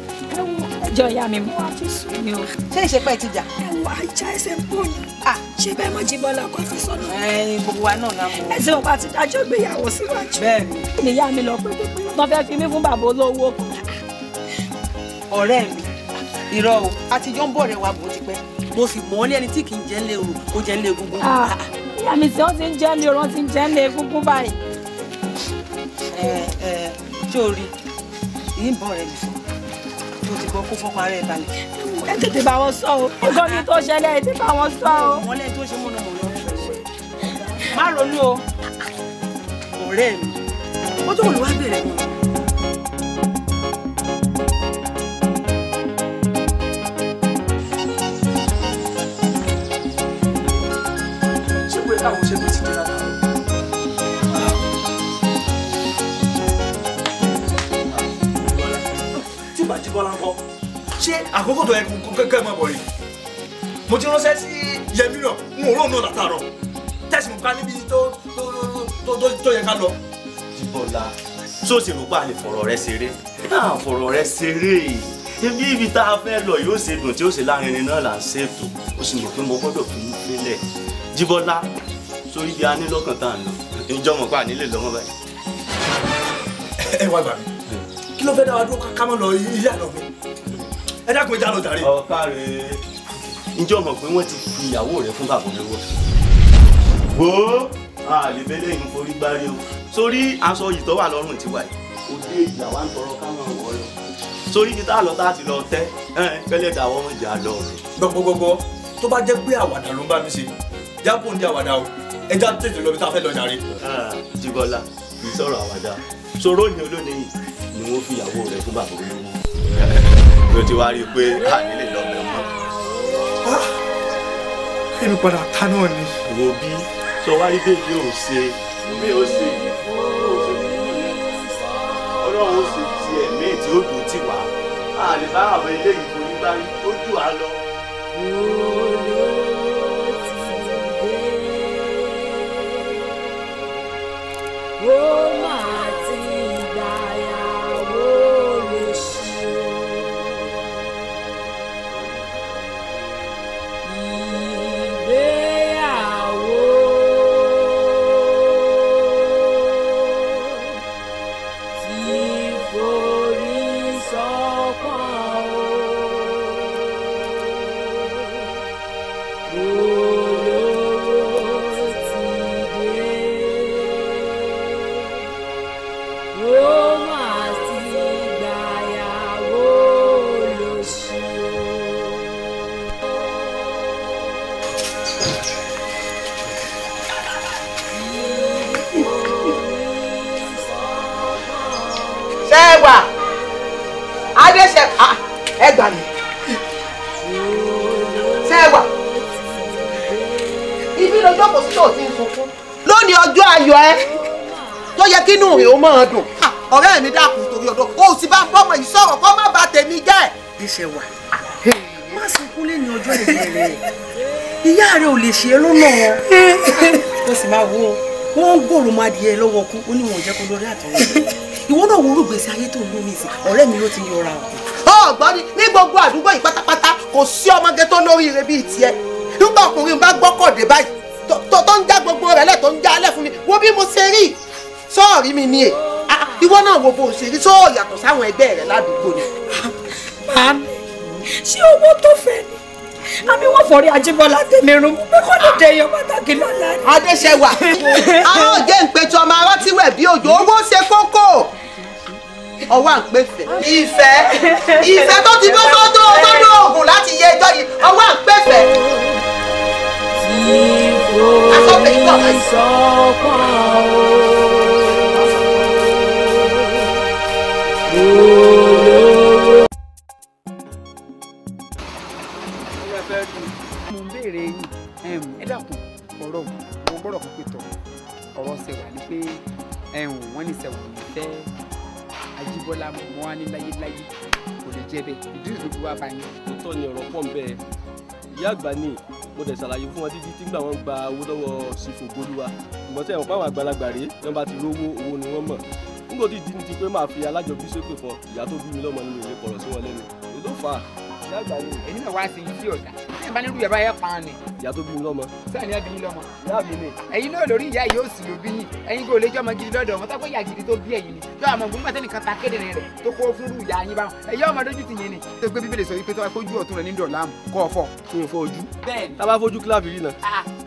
S10: Ẹjọ́ ìyá mi mú wá fi sùn ni o.
S13: Ṣé ìṣepẹ́ ti jà?
S10: Ẹ̀wọ̀n ajá ẹsẹ̀ ń pò ní. Ṣé bẹ́ẹ̀ mọ̀ Jíbọ́lá ọkọ fi sọ́nà?
S13: Gbogbo wa náà la mọ̀.
S10: Ẹsẹ̀ wọn bá ti dájọ́ ìgbéyàwó síwájú.
S13: Bẹ́ẹ̀ni.
S10: Ìyá mi lọ pé pé wọ́n fẹ́ fi mí fún bàbá olówó kan.
S13: Ọ̀rẹ́ mi, irọ́ o, àtijọ́ ń bọ̀ rẹ̀ wa bò ó ti pẹ́. Mo sì mọ̀ ọ́ ní ẹni tí kì í jẹ́ ńlé o, kó jẹ́ ńlé egungun.
S10: Ìyá mi tí wọ́n ti ń jẹ́ ńlé o, wọ́n ti ń jẹ́ ńlé egungun báyìí.
S13: Ṣé o rí i? Ń bọ̀ rẹ̀ mi sọ. Tó ti gbọ́ kó fọ́pọ̀ ara ẹ̀ balẹ̀.
S10: Ẹ tètè bá wọn sọ o, nǹkan mi tó ṣẹlẹ̀ ẹ tètè bá wọn sọ o.
S13: Wọ́n lẹ́yìn tó ṣe mọ̀nàmọ̀nà. Má ronú o, ọ̀rẹ́ mi. Ọjọ́ wo ló wá bẹ̀rẹ̀ wọn?
S3: Ṣé pé káwọn ṣẹ́gun ti dé látàárọ̀? Tí bá
S5: Jíbọ́lá ńkọ́? Ṣé àkókò tó yẹ kẹ́kẹ́ mọ̀ bọ̀ rí? Mo ti ránṣẹ́ sí Yẹmí náà, n ò róun náà látàárọ̀. Tẹ̀sí mo ká níbi tó yẹ ká lọ.
S14: Jíbọ́lá, tó sì rò pé a lè fọ̀rọ̀ rẹ ṣeré? Náà fọ̀rọ̀ rẹ ṣeré. Ibi ibi tá a fẹ́ lọ yóò ṣe dùn tí ó ṣe lárinrin náà là ń ṣètò. Ó sì mọ̀ pé mo gbọ́dọ̀ fi ń fílẹ̀. Jíbọ́lá, sórí bí a ní lọ́kàn tá à ń lọ. Ǹjọ́ mọ̀ pé à nílé lọ́mọ báyìí.
S5: Ẹ wá gbà mí. Kí ló fẹ́ dá wa dúró ká má lọ ilé àná mi? Ẹ dákun ẹ já lọ jàre.
S14: Ọ̀kàrẹ̀. Ǹjọ́ mọ̀ pé wọ́n ti fi ìyàwó rẹ̀ fún bàbá olówó? Wo àlèbélé yìí ń forí gbárí o. Sórí aṣọ yìí tó wà lọ́rùn tiwa yìí, òde ìyàwó ń tọrọ ká máa wọ̀ lọ. Sórí ibi tá a lọ tá a ti lọ tẹ́, kẹ́lẹ́ dà wọ́n jà lọ.
S5: Gbogbogbò tó bá jẹ́ pé àwàdà ló ń bá mi ṣe, jápò ń di àwàdà o, ẹ já tètè lọ bí tá a fẹ́ lọ jàre.
S14: Jíbọ́lá, kì í sọ̀rọ̀ àwàdà. Sọ̀rọ̀ ni olónìí ni wọ́n fi ìyàwó rẹ̀ fún bàbá olówó. Ló ti wá rí i pé a nílè lọ bẹ̀ mọ́.
S5: Èmi padà ta náà ni.
S14: Wo bí sọ wá rí bẹ́ẹ̀ yóò ṣe bí ó ṣe Ọlọ́run ó ṣe tiẹ̀ míì tí ó dùn tì wá. A lè bá àwọn eléyìí forí gbárí ó jù á lọ.
S11: Ó máa ti gbàyàwó lóṣù. Ìgbéyàwó ti forí sọ́kàn o. Olówó ti dé. Ó máa ti gbàyàwó lóṣù.
S2: Ṣẹ́wà Adéṣẹ́ ẹ gbà mí. Ṣẹ́wà ibi lọ́jọ́ kò sí tó ti ń sunkún. Lónìí ọjọ́ ayọ̀ ẹ tó yẹ kí inú rẹ̀ ó máa dùn. Ọ̀rẹ́ mi dákun torí ọ̀dọ́ o sì bá ń bọ́mọ yìí sọ̀rọ̀ kó má bà tèmi jẹ́.
S13: Adéṣẹ́wà má sunkún lẹ́ni ọjọ́ ìbí rẹ̀, ìyá rẹ̀ ò lè ṣe é lọ́nà ó sì máa wo wọ́n ń gbòòrò máa di ẹ lọ́wọ́ kú ó ní wọn ò jẹ́ kó lórí àtọ̀rọ̀ ìwọ náà wo orúgbèsè ayé tó ń lò nísìn ọ̀rẹ́ mi ló ti yọra o.
S2: Ọ̀gbọ́n ni ní gbogbo àdúgbò yìí pátápátá kò sí ọmọge tó lóríire bíi tiẹ̀ nígbà ọkùnrin bá gbọ́kọ̀dé báyìí tó ń já gbogbo rẹ̀ lẹ̀ tó ń já alẹ́ fún mi wo bí mo ṣe rí sọ́ọ̀rí mi ni è ìwọ náà wo bó ṣe rí sọ́ọ̀ yàtọ̀ sáwọn ẹgbẹ́ rẹ̀ ládùúgbò ni.
S10: Màámi, ṣé owó tó fẹ́ ni àbí wọ́n fọ̀rí Ajíbọ́lá tèmi rún mú pé kó lè dé èèyàn pàtàkì lọ́la ni.
S2: Adéṣẹ́wà àwọn òjé ń pe tí ọmọ arọ́tíwẹ̀ bí òjò owó ṣe kókó ọwọ́ à ń pè fẹ́. Ìfẹ́ ìfẹ́ tó ti bọ́ sọ́dọ̀ sọ́dọ̀ ògùn láti yẹ ẹjọ́ yìí ọwọ́ à ń pè fẹ́.
S11: Tí forí sọ́kàn o.
S15: Mo ń béèrè yín ẹ dákun ọ̀rọ̀ mo gbọ́dọ̀ kó pé tọ̀ ọ̀rọ̀ Ṣẹ̀wà ni pé wọ́n ní Ṣẹ̀wà ò ní fẹ́ Ajíbọ́lá mọ́ wá ní láyéláyé kò lè jẹ́ bẹ́ẹ̀ ìdí ìdókòwò wa bá yín.
S6: Òótọ́ ni ọ̀rọ̀ pọ̀ ń bẹ́ẹ̀ ìyá àgbà ni mo dẹ̀ ṣàlàyé fún wọn títí tí gbà wọ́n gba owó lọ́wọ́ sífò gbólúwa ìmọ̀ tí ẹ̀wọ̀n pàwọn àgbàlagbà rèé wọ́n bá ti rówó owó ni wọ́n mọ̀ nígbà tí ìdí ni ti pé máa fi alájọbí ṣépè fún ọ ìyá tó bí mi lọ́mọ nínú ilé kọ̀rọ̀ sí wọn lẹ́nu èyí ló fà á ìyá àgbà ni.
S15: Èyí náà wá sí ibi ọ̀dà tí ìbá nírú yàrá yẹn pa ni.
S6: Ìyá tó bí mi lọ́mọ.
S15: Sẹ́ni ẹ bí yín lọ́mọ.
S6: Ìyá mi ni.
S15: Ẹ̀yin náà lórí ìyá yìí ó sì ló bí yín ẹ̀yin kò lè jẹ́ ọmọ gidi lọ́dọ̀ ọmọ tó pé ìyá gidi tó bí ẹ̀yin ni yóò àmọ́ gbọ́ngbà tẹ́nìkan ta kéde rẹ̀ tó kó fún rú ìyá yín báwọn ẹ̀yin ọmọ dójú ti yín ni tó gbé Bíbélì sọ wípé tó wá kójú ọ̀tún rẹ̀ ní dọ̀làmù kọ́ ọ fọ́.
S6: Kí n fọ ojú.
S15: Bẹ́ẹ̀ni.
S6: Tá a bá fojú kíláàfì rí náà.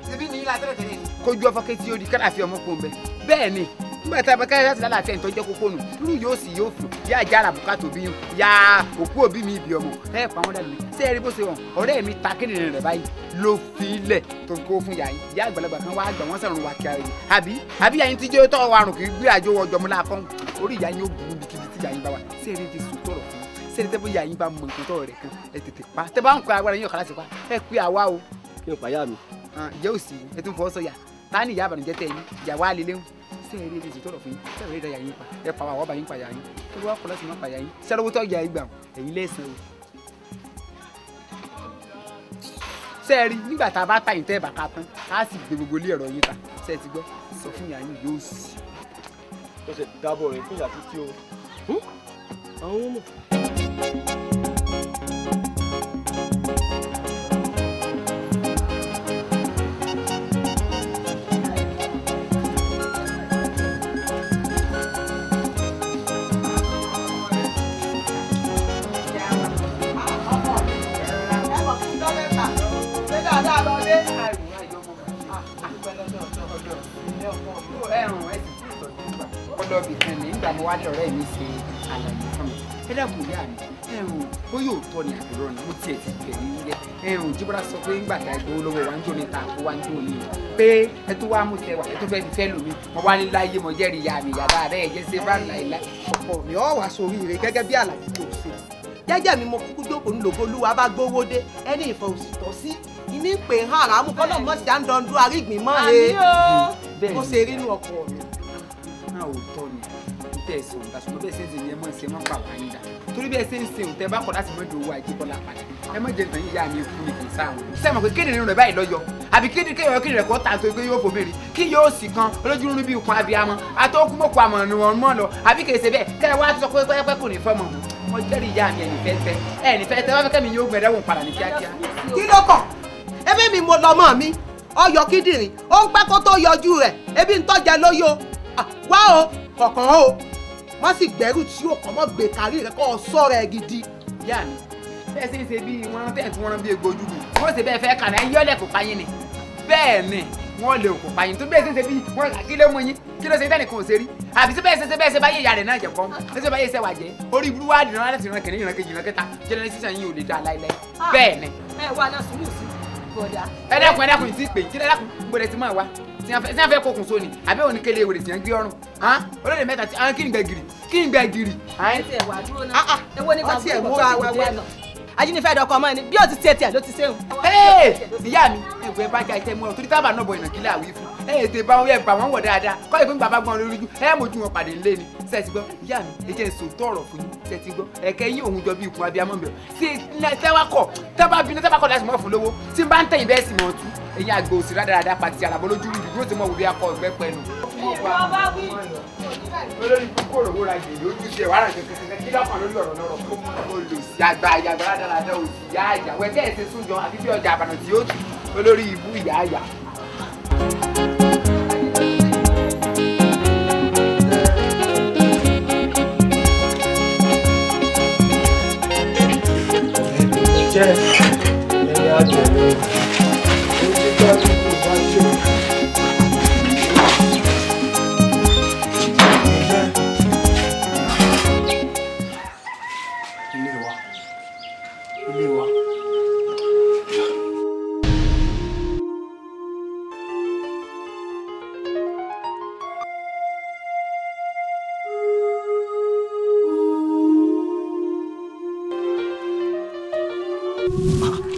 S15: Ṣebí ní ilá tẹ́lẹ̀ tẹ́lẹ̀ ni. Kójú ọfọ kétí ó di kálàfin ọmọ kò ń bẹ. Bẹ́ẹ̀ni nígbà tá a bá káyọ̀ láti lálàáfíà ìtọ́jọ́ kókó nù irú yóò sì yóò fò yá àjàrà bùkátà òbí yín yá òkú òbí mi ibi ọmọ ẹ pa wọn dànù ṣé ẹ rí bó ṣe wọn ọ̀rẹ́ mi ta kíndìnrín rẹ̀ báyìí ló fi ilẹ̀ tó kó fún yàyín ìyá àgbàlagbà kan wá gbà wọ́n sọ̀rọ̀ wà kí ara yìí àbí àbí yàyín tí jẹ́ tọ́ wa rùn kì í gbé àjò ọjọ́ mu láàkọ́ orí ìyá yín ó burú bíkíbi tí yàyín bá wà ṣé ẹ rí ti sùn tọrọ fún ṣé ẹ rí tẹ́ bó yàyín bá mọ nǹkan tọrọ rẹ̀ kan ẹ tètè pa tẹ́ bá ń kọ agbára yín ọ̀kadà sí pa ẹ pé àwa o.
S6: Kí n pàyà mi.
S15: Ìyá òsì ẹ tún fọwọ́ sọ̀yà ta ni ìyá àbànújẹ́ tẹ̀ yín ìyàwó àlelẹ́hùn Sẹ́ẹ̀rí ẹni sì tọrọ fún yín sẹ́ẹ̀rí ẹ̀dá yà yín pa ẹ pa àwọn ọba yín pa yà yín tó wá kọ́ láti má pa yà yín sẹ́ẹ̀rọ̀wó tó yà yín gbà ẹ̀yin lẹ́sàn o. Sẹ́ẹ̀rí nígbà tá a bá ta yín tẹ́ ẹ̀ bá ká tán á sì gbé gbogbo ilé ẹ̀rọ yín ta sẹ́ẹ̀ ti gbọ́ sọ fún yà yín yóò sì.
S14: Ó ṣe dábọ̀ rẹ̀ fún ìyá títí o. Àwọn ọmọ.
S15: Ọlọ́bì kan ní ìgbà mo wá ní ọ̀rẹ́ mi ṣe àlàyé fún mi. Ẹ dàbò ìyá mi, ẹ̀hún bóyá òótọ́ ni àbúrò ni mo tiẹ̀ ti tẹ̀lé nílẹ̀. Ẹ̀hún Jíbọ́lá sọ pé ńgbà tá ìgbowó lọ́wọ́ wa ń jó ní ta àpò wa ń jó ní. Pé ẹ tó wá mú tẹ wà, ẹ tó fẹ́ fi fẹ́ lò mí. Mo wá ní láyé mo jẹ́rìí ìyá mi yàrá rẹ̀ jẹ́ ṣé bá láìláì.
S2: Ọkọ mi ò wá sóríire gẹ́gẹ́ bí àlàyé tó ṣe. Jẹ́jẹ́ mi mo kúkú jókòó ńlògbó olúwa bá gbówó dé ẹni ìfọ̀ òsì tọ́ sí ìní pè ń hàn àmú kọ́nà mọ́ sí à ń dọ̀ndún arígbìn mọ́ he bó ṣe rí inú ọkọ mi.
S15: Náà òótọ́ ni tẹ́ ẹ sọ̀rọ̀ dà ṣùgbọ́n bẹ́ẹ̀ ṣe ń ṣe ni ẹ mọ̀ ṣe mọ́ pa wá yín dà torí bẹ́ẹ̀ ṣe ń ṣe òun tẹ́ bá kọ̀ láti mọ́jú owó Ajíbọ́lá padà ẹ mọ̀ jẹ́ ìtàn yíyá mi kú ni kì í sáwọn. Ṣé mọ̀ pé kíndìnrín rẹ̀ báyìí lọ́yọ̀ àbí kíndìnrín rẹ̀ kọ́ tà tó pé yóò fòbìnrin kí yóò sì kan olójúrú bí ikùn abiyamọ àtọ́kùnmọ̀kù àmọ̀ ni wọ́n mọ̀ lọ àbí kì í ṣe bẹ́ẹ̀ kẹ́ ẹ wá sọ pé pẹ́pẹ́ kò ní fọ́mọ̀ mọ́ mo jẹ́rìí ìyá mi ẹ̀yìn fẹ́fẹ́ ẹ̀yìn fẹ́fẹ́ wọ́n fẹ́ kẹ́mi yóò gbẹ̀rẹ̀ padà ní kíákíá.
S2: Kí ló kàn? Ebi mi mo lọmọ mi ọyọ kíndìnrín ó ń pẹ́ kó tó yọjú rẹ̀ ebi ń tọ́jà lóyò wá o kọ̀ọ̀kan o wọ́n sì gbẹ́rù tí ó kàn mọ́ gbé kárí rẹ̀ kọ́ ọ sọ́ra ẹ gidi.
S15: Ìyá mi bẹ́ẹ̀ sì ń ṣe bí wọ́n tẹ̀ tí wọ́n rán bí egbò ojú mi wọ́n sì bẹ́ẹ̀ fẹ́ kànáà yọ́lẹ̀ kò pa yín ni bẹ́ẹ̀ ni wọ́n lè kò pa yín tó bẹ́ẹ̀ sì ń ṣe bí wọ́n kí ló mú yín kí ló ṣe tẹ́nìkan ò ṣe rí àbí sí bẹ́ẹ̀ ṣe báyé ìyá rẹ̀ náà jẹ̀ kọ́ ṣe báyé iṣẹ́ wà jẹ́ orí ibú wá dìran láti ran kìnìún ìran kejì ìran kẹta jẹnẹrẹsíṣàn yín ò lè dá láíláí bẹ́ẹ̀ ni.
S13: Ẹ wá náà sùúrù sí bọ̀dá.
S15: Ẹ dákun ẹ dákun ìtì pè kí ẹ dákun gbọdẹ ti máa wá tí wọ́n fẹ́ kókun sóni àbẹ́ òní kele wèrè tí wọ́n gbé ọrùn olóde mẹ́ta tí kí n gbẹ gírì kí n gbẹ gírì.
S13: Ẹ ti ẹ̀ wá dúró náà ewo nípa
S2: ọtí ẹ̀ múra wá wá
S13: náà ajínigbé dọkọ ọmọ ẹni bí ó ti tiẹ̀ tiẹ̀ ló ti ṣéun.
S15: Ìyá mi ẹ̀wọ̀ ẹ bá já iṣẹ́ mú ọ torí tábà náà bọ̀ ìnàkílẹ̀ àwí fún ẹ ètè bá wọn ẹ bà wọn wọ̀ dáadáa kọ́ ìpín bàbá gbọ́n lórí jù ẹ mójú wọn pàdé ńlé ni ṣe ti gbọ́ ìyá mi ẹ jẹ́ sòótọ́ ọ̀rọ̀ fún yín ṣe ti gbọ́ ẹ̀kẹ́ yín òun jọ bí ikùn abiyamọ bẹ̀rẹ̀ sí tẹ́wákọ̀ tẹ́wá bínú tẹ́wákọ̀ láti mọ̀ fún lówó tí n bá ń tẹ̀yìn bẹ́ẹ̀ sì mọ̀ tú ẹ̀yin àgbò òsì rádaràda pàtì àràbọ̀ lójú rí yóò ti mọ̀ wò bí akọ ọ̀gbẹ́ pẹ̀lú. Olórí kúkú òròwó ra gèlè ojú tiẹ̀ wàrà kẹ̀kẹ́ kí lọ́kàn lórí ọ̀rọ̀ lọ́rọ̀ olùsí àgbà àyàgbà rádaràda òsì yá àyà wẹ́kẹ́ ẹ̀ ṣe súnjọ àfi bí ọjà àbànà tí ó tù olórí ibú ìyá àyà.
S1: Jẹ́ ẹ̀yà tẹ̀lé ojú bá dúdú bá ṣe. Ilé wa, ilé wa.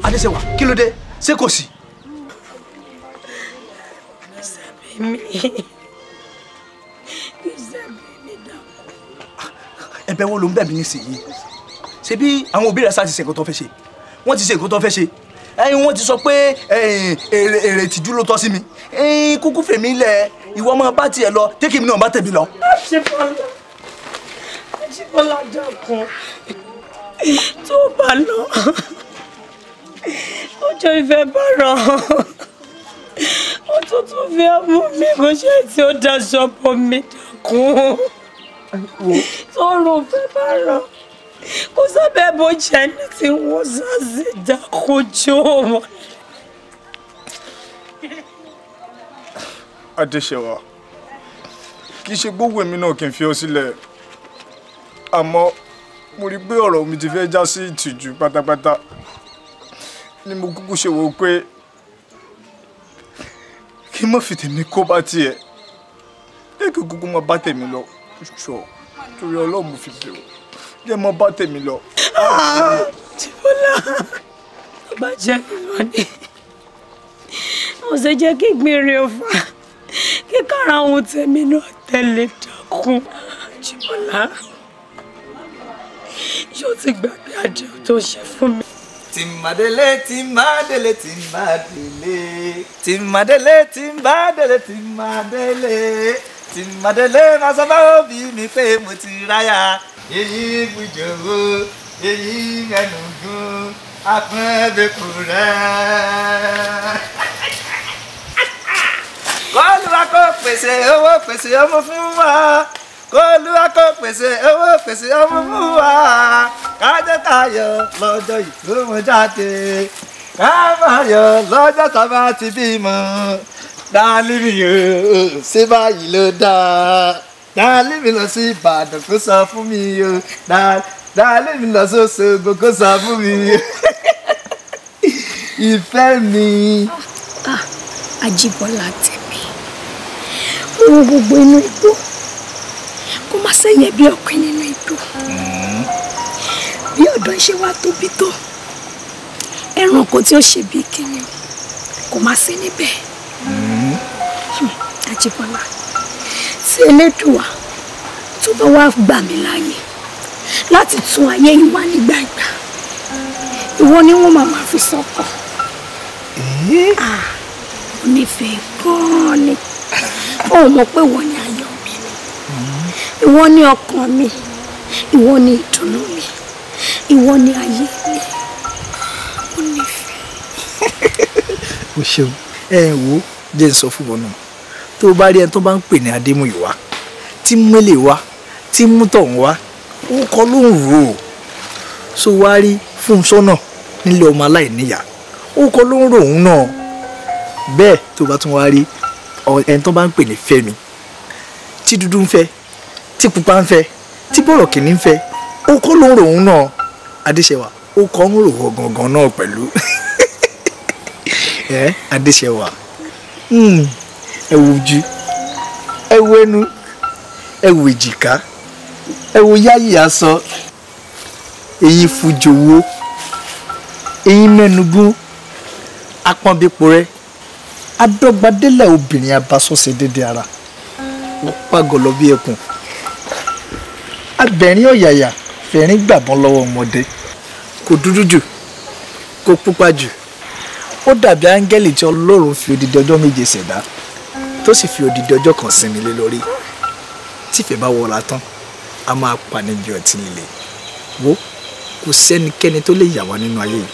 S14: Adéṣẹwà kí ló dé ṣé kò sí. Ẹ̀bẹ̀ wo ló ń bẹ̀ mí nísìnyí ṣe bí àwọn òbí rẹ̀ sá ti ṣe nǹkan tó fẹ́ ṣe wọ́n ti ṣe nǹkan tó fẹ́ ṣe ẹ̀yin wọ́n ti sọ pé èrè ìtìjú ló tọ́ sí mi ẹ̀yin kúkú fèmí lẹ̀ ìwọ máa bá tiẹ̀ lọ jẹ́ kí èmi náà bá tẹ̀mí lọ.
S10: Àjíbọ́lá Àjíbọ́lá dákun tó bá lọ ọjọ́ ìfẹ́ bá rọ̀ òtútù fi mú mi kò ṣe tí ó daṣọ bò mí dákun tọrùn fẹ́ bá rọ̀ kò sábẹ́ bó jẹ́ ní tí wọ́n sá sí dákun jọ wọ́n.
S5: Adéṣẹwà kì í ṣe gbogbo èmi náà kì í fi ọ sílẹ̀ àmọ́ mo rí pé ọ̀rọ̀ mi ti fẹ́ já sí ìtìjú pátápátá ni mo kúkú ṣe wò ó pé kí n má fi tèmi kó bá tiẹ̀ jẹ́ kí kúkú má bá tèmi lọ ṣọ torí Ọlọ́run mo fi bẹ̀rù jẹ́ má bá tèmi lọ.
S10: Jíbọ́lá tó bá jẹ́ ìlọ ni mo ṣe jẹ́ kí gbìnrín ò fà Kíkàrà ohun tèmi náà tẹ̀lé dákun. Jíbọ́lá, yóò ti gbàgbé àdéhùn tó ṣe fún mi.
S5: Tìmádélé tìmádélé tìmádélé tìmádélé tìmádélé tìmádélé tìmádélé máa sọ fáwọn òbí mi pé mo ti ráyà. Èyí bùjòwò èyí mẹnugún apẹ́ẹ́bẹ̀kù rẹ̀. Kọ́lùwà kò pèsè owó pèsè ọmọ fún wa. Kọ́lùwà kò pèsè owó pèsè ọmọ fún wa. Kájọ́ tayọ̀ lọ́jọ́ ìgbóhùnjáde. Kámáyọ̀ lọ́jọ́ sábà ti bímọ. Dálí mi o, ṣé báyìí ló dáa? Dálí mi lọ sí Ìbàdàn kó sọ fún mi o. Dálí mi lọ sí Òṣogbo kó sọ fún mi o. Ìfẹ́ mi.
S10: Ajíbọ́lá tèmi, mo wo gbogbo inú igbó, kó má sẹ́yìn bí ọ̀pẹ nínú igbó. Bí ọ̀dọ́ ṣe wá tóbi tó, ẹranko tí ó ṣe bí kìnìún kò má sí níbẹ̀. Ajíbọ́lá, tí Elédùà tó bá wá gbà mí láàyè láti tún ayé yìí wá nígbà ìgbà, ìwọ ni wọ́n máa máa fi sọ́kàn. Mo nífẹ̀ẹ́ gan-an ni. Ó mọ̀ pé ìwọ ni ayọ̀ mi ni, ìwọ ni ọkàn mi, ìwọ ni ìdùnnú mi, ìwọ ni ayé mi. Mo nífẹ̀ẹ́.
S3: O ṣeun. Ẹ wo, jẹ́ n sọ fún wọn náà, tó o bá rí ẹni tó bá ń pè ní Adémúyìwá, tí mélè wá, tí mútọ̀hún wá, ó kọ́ ló ń rò ó. So wá rí Fúnṣọ́ náà nílé ọmọ aláìníyá, ó kọ́ ló ń rò òun náà. Bẹ́ẹ̀ tó bá tún wá rí ẹni tó bá ń pè ní Fẹ́mi, tí dúdú ń fẹ́, tí pupa ń fẹ́, tí bọ̀rọ̀kìnní ń fẹ́, ó kọ́ ló ń rò òun náà. Adéṣẹwà, ó kọ́ ń rò ó gangan náà pẹ̀lú. Ẹ Adéṣẹwà, ẹ wo ojú, ẹ wo ẹnu, ẹ wo èjìká, ẹ wo yáyì aṣọ, eyín fújowó, eyín mẹ́nugún, apọ́nbípo rẹ, adọ́gbadélẹ̀ obìnrin abasọ́sẹ̀ dédé ara, wọ́n pàgọ́ lọ bí ẹkùn, abẹ̀rín ọ̀yàyà fẹ̀rín gbàbọ́n lọ́wọ́ ọmọdé, kò dúdú jù, kò pupa jù, ó dàbí áńgẹ́lì tí Ọlọ́run fi odidi ọjọ́ méje ṣẹ̀dá, tó sì fi odidi ọjọ́ kan sinmi lé lórí. Tífẹ̀ẹ́ bá wọra tán, a máa pani bí ọtí líle. Wo, kò sẹ́nikẹ́ni tó lè yà wá nínú ayé yìí.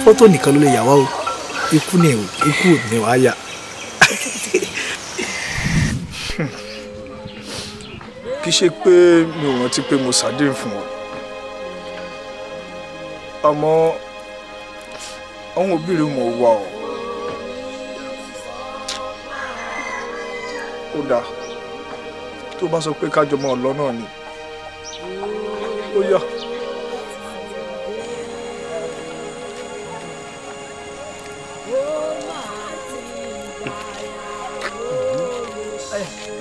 S3: Fọ́tò nìkan ló lè yà wá o. Ikú ni ikú ni wàá yà.
S1: Kì í ṣe pé mi ò rántí pé mo ṣàdéhùn fún ọ, àmọ́ àwọn òbí rẹ̀ mọ̀ wá ọ. Ó dáa, tó bá sọ pé kájọ mọ́ ọ lọ náà ni ó yá.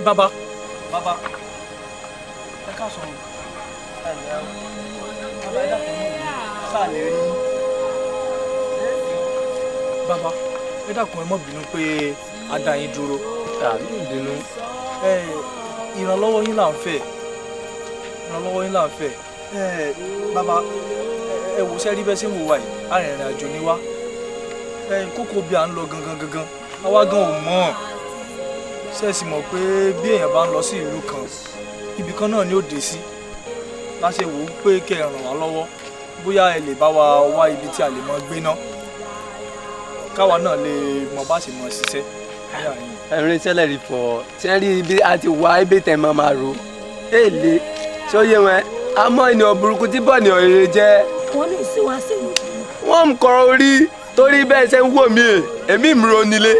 S3: Bàbá, bàbá, ẹ káàsán. Bàbá, ẹ dákun, sáà lè rí. Bàbá, ẹ dákun, ẹ má bínú pé a dá yín dúró.
S6: Àbí ìbínú.
S3: Ìrànlọ́wọ́ yín là ń fẹ́. Ìrànlọ́wọ́ yín là ń fẹ́. Bàbá, ẹ wò sẹ́rí bẹ́ẹ̀ ṣé ń wò wá yìí, arìnrìn àjò ni wá. Kókó bí à ń lọ gangan gangan, àwa gan ò mọ̀. Ṣé ẹ sì mọ̀ pé bí èèyàn bá ń lọ sí ìlú kan, ibì kan náà ni ó dé sí. Láṣẹ wò ó pé kẹ́ ẹ ràn wá lọ́wọ́, bóyá ẹ lè bá wa wá ibi tí a lè mọ gbé náà, káwa náà lè mọ bá ṣe mọ ṣiṣẹ́.
S6: Ẹ̀rín sẹ́lẹ̀ rí fọ́ ṣé rí ibi àti wá ibi tẹ̀ máa máa ro èlé ṣó yé wọn àmọ́ ènìyàn burúkú tí bọ̀ ní ọ̀rẹ́ jẹ́.
S10: Wọ́n lè ṣe wá sí ìlú.
S6: Wọ́n ń kọ́ orí torí bẹ́ẹ̀ ṣe ń wò mí èmi ń ro nílé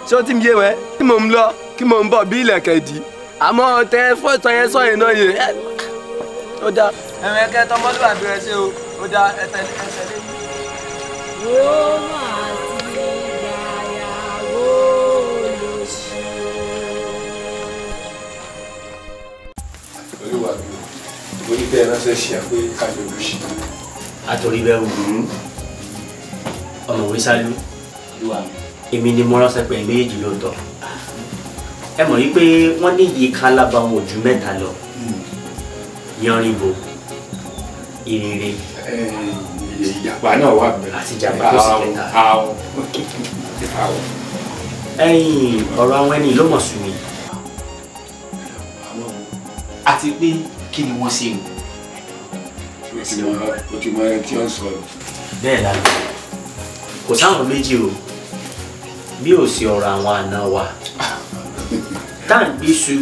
S6: ṣó tí mi yé wọn kí mò ń lọ kí mò ń bọ̀ bí ilẹ̀kẹ̀ dì àmọ́ tẹ fọ́tọ̀ yẹn sọ yẹn náà yé ó dáa. Ẹ̀rìn ẹ̀kẹ́ tọmọlúwàbí rẹ ṣe o ó dáa ẹ̀tẹ̀ ẹ̀ṣẹ̀ lé.
S11: Ó máa ti gbàyàwó lóṣù.
S1: Olúwa mi ò ní bẹ́ẹ̀ ránṣẹ́ ṣe àpé kájọ lóṣì.
S9: Àtòrí bẹ́ẹ̀ wò ó, ọ̀mọ̀wé Sálú, èmi ni mo ránṣẹ́ pé méjì lóòótọ́. Ẹ mọ̀ wípé wọ́n ní iye kan lábàwọn ojú mẹ́ta lọ. Yanrìnbó, ìrere.
S7: Ìjàpá náà wà bẹ́ẹ̀.
S9: Àti ìjàpá tó sì kẹta. Ẹ̀yin ọ̀rọ̀ àwọn ẹni ló mọ̀ sùn mi.
S8: Àti pé kí ni wọ́n ṣe o?
S7: O ti mọ ẹni tí ó ń sọ.
S9: Bẹ́ẹ̀ lánàá, kò sáwọn méjì o, bí ò sí ọ̀rọ̀ àwọn àna wa. Tá à ń gbé iṣu,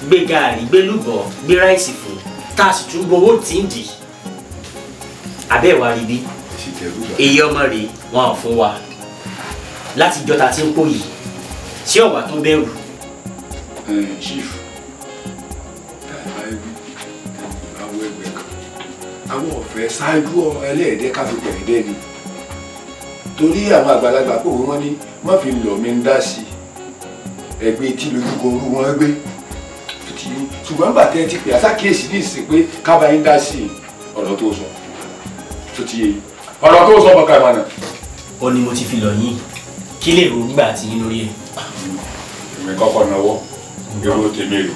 S9: gbé gààrí, gbé lúbọ̀, gbé ráìsì fún, tá a sì tún gbowó tí ń dì. Abẹ́ ìwà rí bí, èyí ọmọ rèé wọn ò fún wa. Láti jọta tí ń pò yìí, ṣé ọ̀wà tó bẹ̀rù?
S7: Chief, àwọn ẹgbẹ́ kan, àwọn ọ̀fẹ́ ṣáájú ẹlẹ́ẹ̀dẹ́ ká fi pẹ̀lẹ́dẹ́ ni. Torí àwọn àgbàlagbà pòwe wọ́n ní má fi lọ̀ mí ń dá sí i. Ẹgbẹ́ tí lójúkọ orú wọn gbé. Ṣùgbọ́n nígbà tẹ́ ẹ ti pè àṣàkíyèsí ní ìsìn pé kábàá yín dá sí i, ọ̀rọ̀ tó sọ. Tó ti yé yín. Ọ̀rọ̀ tó sọ bọ̀kà ìmọ̀nà.
S9: Ó ní mo ti fi lọ̀ yín. Kí lè rò gbà tí yín lórí ẹ̀?
S7: Èmi kọ́kọ́ náwó, èrò tèmi rè.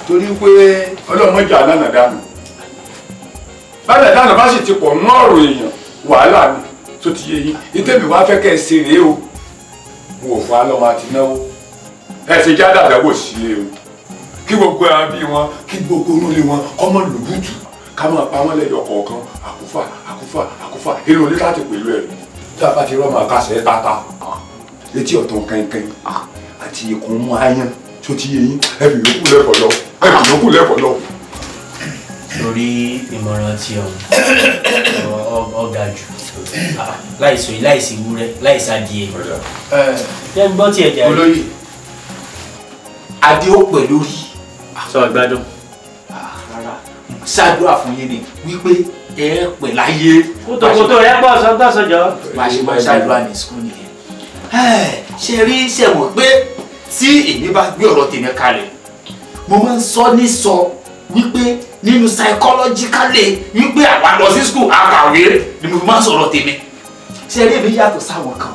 S7: Torí pé ọlọ́mọdé àlànà dànù. Bálẹ̀ dànù bá sì ti pọ̀ nú ọ̀rọ̀ èèyàn, wàhálà ni tó ti yé yín. Ìtẹ̀mí wá fẹ́ kẹ́ ẹ ṣe rèé o. Mo ò fún alọ́mọ àti náwó. Ẹ ṣe já dàdáwò sílé o. Kí gbogbo ẹran bí wọn, kí gbogbo orúlé wọn, kọ́mọ lùbùtù. Ká máa pa wọ́n lẹ́yọ kọ̀ọ̀kan, àkúfà, àkúfà, àkúfà, inú ilé láti pẹ̀lú ẹ̀rù. Tí a bá ti rọ́mọ àkàṣẹ́ tata, etí ọ̀tún kankan àti ikùn mú ayán tó ti yé yín, ẹ fi yòókù lẹ́fọ̀ọ́ lọ, ẹ fi yòókù lẹ́fọ̀ọ́ lọ.
S9: Torí ìmọ̀ràn tí ọ̀gá jù láìsọ láìsí ewúrẹ́ láìsí adìẹ. Ṣé ń gbọ́ tiẹ̀ jẹ́?
S8: Olóyè, adé ó pẹ̀ lórí.
S9: Sọ gbádùn.
S8: Ṣàdúrà fún yín ni wípé ẹ pẹ̀ láyé.
S9: Kótókótó rẹ pọ̀ sọ́tọ̀sọ̀jọ́.
S8: Bá a ṣe máa ṣàdúrà ní sukùl nìyẹn. Ṣe rí ṣe mọ̀ pé tí èmi bá gbé ọ̀rọ̀ tèmi kalẹ̀, mo máa ń sọ ní sọ wípé nínú psychologically wípé àwa lọ sí skul àkàwé ni mo fi máa ń sọ̀rọ̀ tèmi. Ṣe rí èmi yàtọ̀ sáwọn kan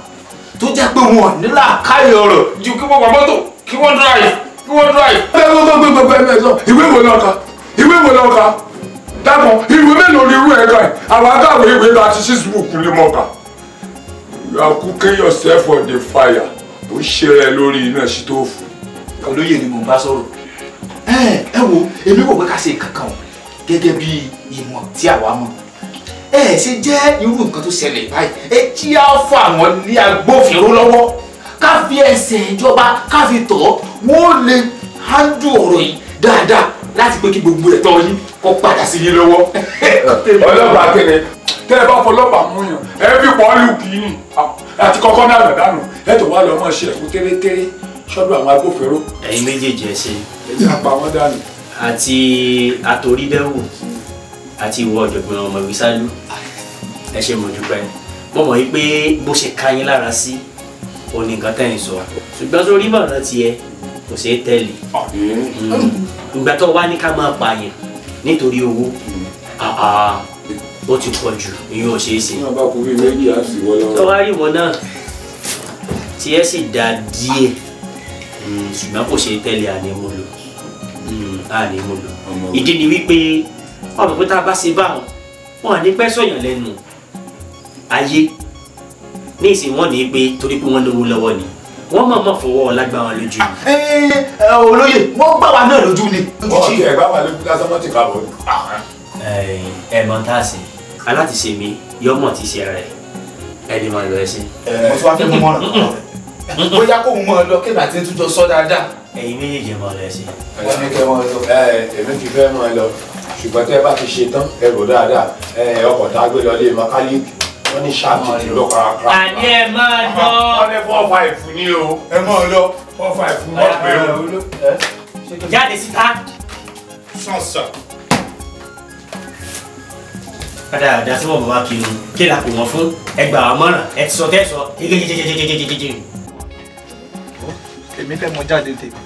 S8: tó jẹ́ pé wọn ò ní làákàyè ọ̀rọ̀ ju kí wọ́n wọ mọ́tò kí wọ́n drive kí wọ́n drive.
S7: Ìwé wo ló kà? Ìwé wo ló kà? Dákun, ìwé mélòó ni irú ẹ̀ kà yìí? Àwọn akáwé ìwé 36 book lè mọ̀ kà. You are cooking yourself on the fire. Ó ṣe rẹ lórí iná sítóòfù.
S8: Olóyè ni mò ń bá sọ̀rọ̀. Ẹ wo, èmi kò pé ká ṣe nǹkan kan o gẹ́gẹ́ bí ìmọ̀ tí àwa mọ̀. Ẹ ṣe jẹ́ irú nǹkan tó ṣẹlẹ̀ báyìí. Ẹ jí á fún àwọn ní agbófinró lọ́wọ́. Ká fi ẹsẹ̀ ìjọba ká fi tọ̀ ọ́. Wọ́n lè handle ọ̀rọ̀ yìí dáadáa láti pé kí gbogbo ẹ̀tọ́ yín kó padà sí yín lọ́wọ́.
S7: Ọlọ́pàá kéde tẹ́ ẹ bá fọlọ́pàá mú yàn ẹ fi pọ́ọ́lù kìíní àti kọ́kọ́ náà lọ dànù ẹ tó wá lọ mọ̀ ṣe ẹ̀kú tẹ́rẹ́tẹ́rẹ́ sọ́dọ̀ àwọn agbófinró.
S9: Ẹ̀yin méjèèjì ẹ ṣe.
S7: Ẹ jẹ́ àpá wọn dànù.
S9: Àti àtòrídẹ́wò àti ìwọ ọ̀jọ̀gbọ́n ọmọ ìwísálú ẹ ṣe mo dúpẹ́. Mo mọ̀ wípé bó ṣe ká yín lára sí òun ni nǹkan tẹ́ ń sọ ṣùgbọ́n sórí mọ̀ràn tiẹ̀ kò ṣeé tẹ̀lé. Ìgbà tó wá ní ká máa pààyàn nítorí owó ó ti pọ̀ jù ìyẹn ò ṣeé ṣe.
S7: Wọ́n bá kú bí méjì á sì wọ́ lọ́wọ́.
S9: Tó wá rí wọn náà tiẹ̀ sì dá díẹ̀ ṣùgbọ́n kò ṣeé tẹ̀lé ànímúlò ànímúlò. Ìdí ni wípé ọmọ pé tá a bá ṣe báwọn wọn à ní pẹ́ sọ̀yàn lẹ́nu ayé ní ìsìn wọn ní pé torí pé wọ́n lówó lọ́wọ́ ni wọ́n mọ̀ mọ̀ fọwọ́ ọ̀la gbá wọn lójú.
S8: Olóyè wọ́n gbà wá náà lójú ni.
S7: Wọ́n ti ẹ̀ gbá wa lójú lásán wọ́n ti kà bọ̀.
S9: Ẹ mọ tá a ṣe aláti ṣe mi yọmọ ti ṣe rẹ ẹni máa lọ ẹsìn.
S5: Mo tún wá fẹ́ mú mọ́ràn bóyá kó mú ọ lọ kébà tí ń túnjọ sọ dáadáa.
S9: Ẹ̀yin méjèèjì máa lọ ẹsìn.
S5: Wọ́n ní kẹ́ wọ́n lọ.
S7: Èmi ti fẹ́ máa lọ ṣùgbọ́n tẹ́ ẹ bá ti ṣe tán ẹ rò dáadáa ọkọ̀ tá a gbé lọ lé mẹkáníìkì wọ́n ní ṣáàtì ti lọ kárakára.
S9: Àní ẹ máa lọ.
S7: Wọ́n ní 4 5 ní o. Ẹ máa lọ 4 5 wọ́n pè é o.
S9: Jáde síta.
S5: Sọ̀nsọ̀.
S9: Padà tí wọ́n bá wá kiri kí la kò wọ́n fún ẹgbà àmọ́ràn ẹ ti sọ tẹ́ sọ jẹjẹjẹjẹjẹjẹjẹ.
S5: Èmi fẹ́ mọ jáde tèmi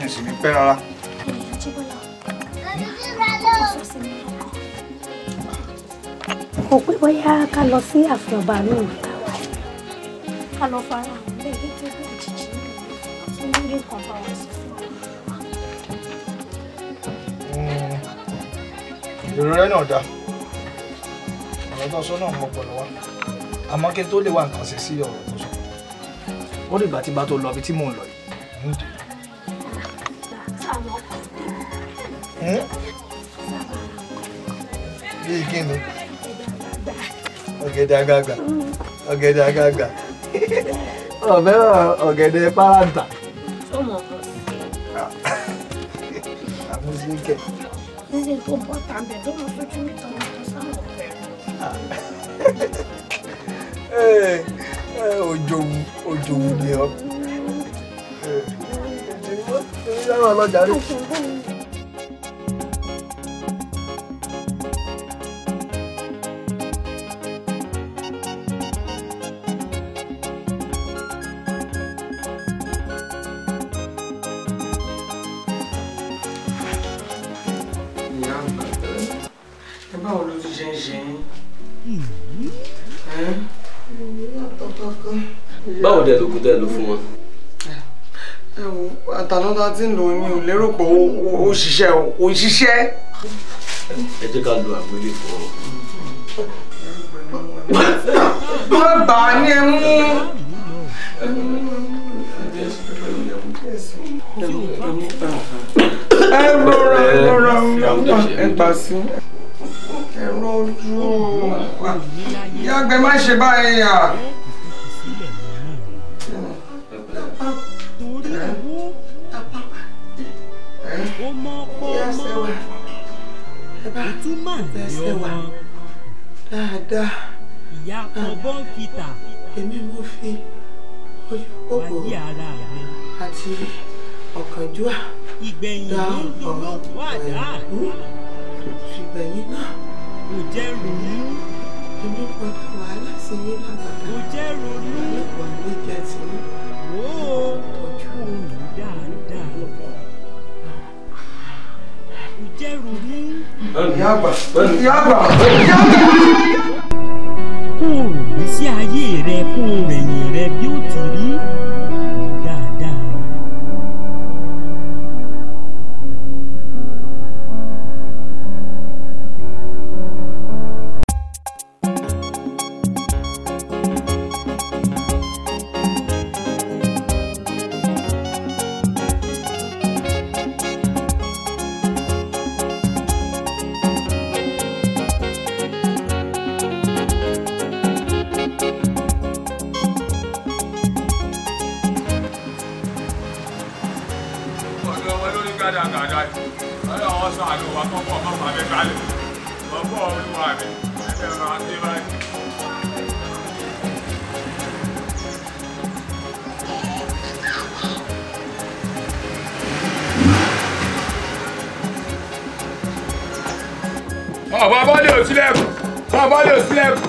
S5: n sì ní pẹ́ rárá.
S10: Kò pé bóyá ká lọ sí ààfin ọba náà ká lọ fara hàn bẹ́ẹ̀ Gẹ́gẹ́ bí àjèjì náà tún ní nǹkan bá wa sọ fún wa.
S1: Èrò rẹ náà dáa, ọ̀rọ̀ tó sọ náà mọ̀ pọ̀lọ́ wa, àmọ́ kí n tó lè wá nǹkan ṣe sí ọ̀rọ̀ tó sọ, ó dìgbà tí bá tó lọ ibi tí mò ń lọ yìí ń dè. Bíi kí ni? Ọ̀gẹ̀dẹ̀ àgàgà, ọ̀gẹ̀dẹ̀ àgàgà, ọ̀fẹ́ràn ọ̀gẹ̀dẹ̀ páráǹtà.
S10: Ó mọ̀ ọ́ sí.
S1: Àmúṣe.
S10: Níṣẹ́ tó bọ́ tàbí tó mọ̀ sójú mi tán tó sáwọn ọ̀fẹ́
S1: rẹ̀. Òjòwú, òjòwú ni ọ́. Òjòwú ọlọ́jà rí.
S12: Báwo ló ti ṣe ń ṣe yín?
S6: Báwo dẹ̀ lóògùn tẹ́ ẹ lò fún wọn?
S12: Ẹ wo àtàná tá a ti ń lò mi ò lérò pé ó ṣiṣẹ́ o, ó ṣiṣẹ́.
S6: Ẹ jẹ́ ká lo àgbo ilé fún ọ.
S12: Má bà á ní ẹ mú. Ẹ rọra ẹ rọra ẹ gbà sí. Ẹ rọjú ìyá àgbẹ̀ má ṣe báyìí à.
S2: Dáadáa.
S11: Ìyá kan bọ́ǹfìtà.
S2: Èmi mo fi ojú kòkòrò àti ọ̀kánjúà
S11: ìgbẹ̀yìn
S2: dá
S11: ló ń
S2: ọ̀rọ̀
S11: dolóògùn àdá.
S2: Ìgbẹ̀yìn náà.
S11: Kò jẹ́ ronú.
S2: Èmi gbọ́dọ̀ wàhálà sí yín lágbàdá.
S11: Kò jẹ́ ronú.
S2: Wà ní jẹ́ ti yín.
S11: Wò ó tọ́jú òun dáadáa. Kò jẹ́ ronú.
S12: Ìyá àgbà, ìyá àgbà, ìyá àgbà.
S11: Kó o rò gbèsè ayé rẹ kó o rẹ̀yìn rẹ bí ó ti rí dáadáa.
S7: Ọ̀dọ̀ wọn lórí gàdàgàdà yìí, ọlọ́wọ́ sàánú wa kọ́kọ́ ọmọ bàbá balẹ̀, ọkọ̀ olúwa mi, ẹ̀fẹ̀ máa dé báyìí. Ọba bọ́lé ò sílẹ̀kùn, ọba bọ́lé ò sílẹ̀kùn.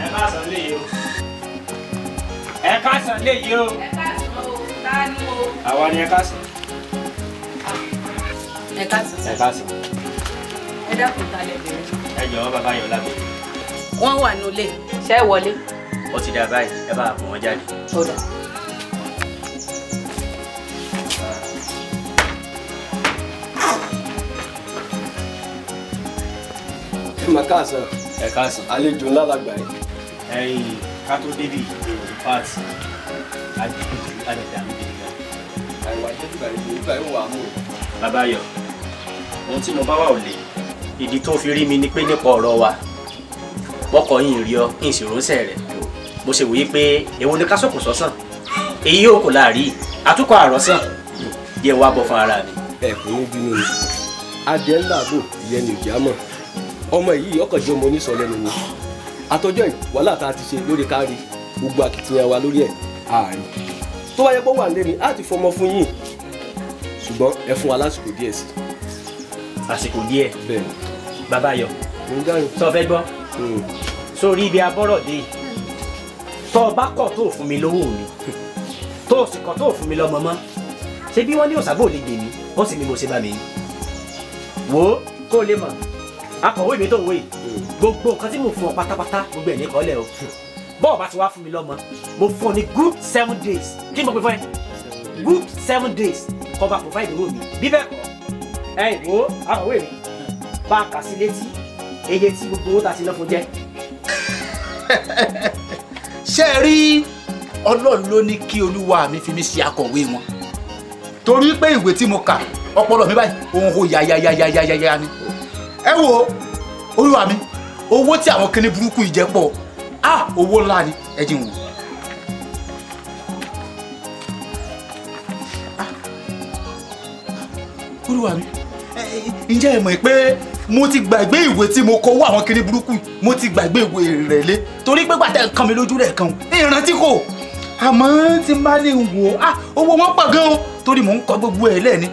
S9: Ẹ káàsán léyìí o. Ẹ káàsán léyìí o.
S16: Ẹ káàsán o, ta ni o?
S9: Àwa ni ẹ káàsán.
S16: Ẹ káàsán.
S9: Ẹ káàsán.
S16: Ẹ dákun ta lẹ bẹ̀rẹ̀.
S9: Ẹ jọ̀wọ́ bàbá yọ̀ lábẹ́.
S16: Wọ́n wà nulẹ̀, ṣé ẹ wọlé?
S9: Ó ti dà báyìí, ẹ bá bọ̀ wọ́n jáde.
S16: Ó dà.
S6: Ẹ mà káàsán.
S9: Ẹ káàsán.
S6: Àlejò ńlá la gbà yìí.
S9: Ẹ̀yin ká tó débi in fact àdìdàmú gidi gan.
S6: Àìwá jẹ́ bíbá yìí nígbà yóò wà á mú.
S9: Bàbá yọ̀, ohun tí mo bá wà ò le. Ìdí tó fi rí mi ni pé nípa ọ̀rọ̀ wa. Wọ́kọ̀ yìí rí ọ kí n sì rọ́ṣẹ̀ rẹ̀. Mo ṣe wòye pé èwo ni ká sọ̀kò sọ́sàn. Èyí yóò kò láàrí àtúkọ̀ àrọ́sàn. Yẹ wá bọ̀ fún ara mi.
S6: Ẹ kò ní bínú ni. Adìẹ ńlá àbò ìyẹn ni òjá mọ̀. Ọmọ yìí ọkàn jẹ́ ọmọ onísọ̀lẹ́nu ni. Àtọjọ́ yìí wàhálà tá a ti ṣe lórí kárí gbogbo akitiyan wa lórí ẹ̀ ààrin. Tó bá yẹ pé ó wà nílé ni á ti fọmọ fún yín. Ṣùgbọ́n ẹ fún wa lásìkò díẹ̀ sí.
S9: Àsìkò díẹ̀.
S6: Bẹ́ẹ̀ni.
S9: Bàbá yọ̀. Sọ fẹ́ gbọ́. Sórí ibi abọ́rọ̀ dé. Tọ́ ọ bá kọ̀ tó fún mi lówó mi. Tó o sì kọ̀ tó fún mi lọ́mọ mọ́. Ṣé bí wọ́n ní òṣàbò lè gbè mí? Ó sì ní mo ṣe bá mi. Wò ó kó o lè mọ̀. Akọ̀wé mi tó wò yìí, gbogbo nǹkan tí mo fún ọ pátápátá gbogbo ẹ̀ ní kọ́lẹ̀ o. Bọ́ọ̀ bá ti wá fún mi lọ́mọ, mo fún ọ ní good 7 days. Kí ni mo pè fún ẹ? Good 7 days kó bá provide owó mi. Bí bẹ́ẹ̀ kọ́, ẹ wo akọ̀wé mi, bá a kà sí létí iye tí gbogbo owó ta ti ná fún jẹ́.
S8: Ṣé ẹ rí Ọlọ́run ló ní kí olúwa mi fi mí ṣe akọ̀wé wọn, torí pé ìwé tí mo kà ọpọlọ mi báyìí òun kò yáyáyáyáyá ni. Ẹ wo olúwa mi, owó tí àwọn kíní burúkú yìí jẹ pọ̀, á owó ńlá ni, ẹ jí n wò. Olúwa mi, ǹjẹ́ ẹ mọ̀ pé mo ti gbàgbé ìwé tí mo kọ owó àwọn kíní burúkú, mo ti gbàgbé ìwé rẹ̀ lé torí pé gbàtẹ́ nǹkan mi lójú rẹ̀ kan ìrántí kò, àmọ́ tí n bá ní wò á owó wọn pọ̀ gan o, torí mò ń kọ gbogbo ẹ̀ lẹ́ni,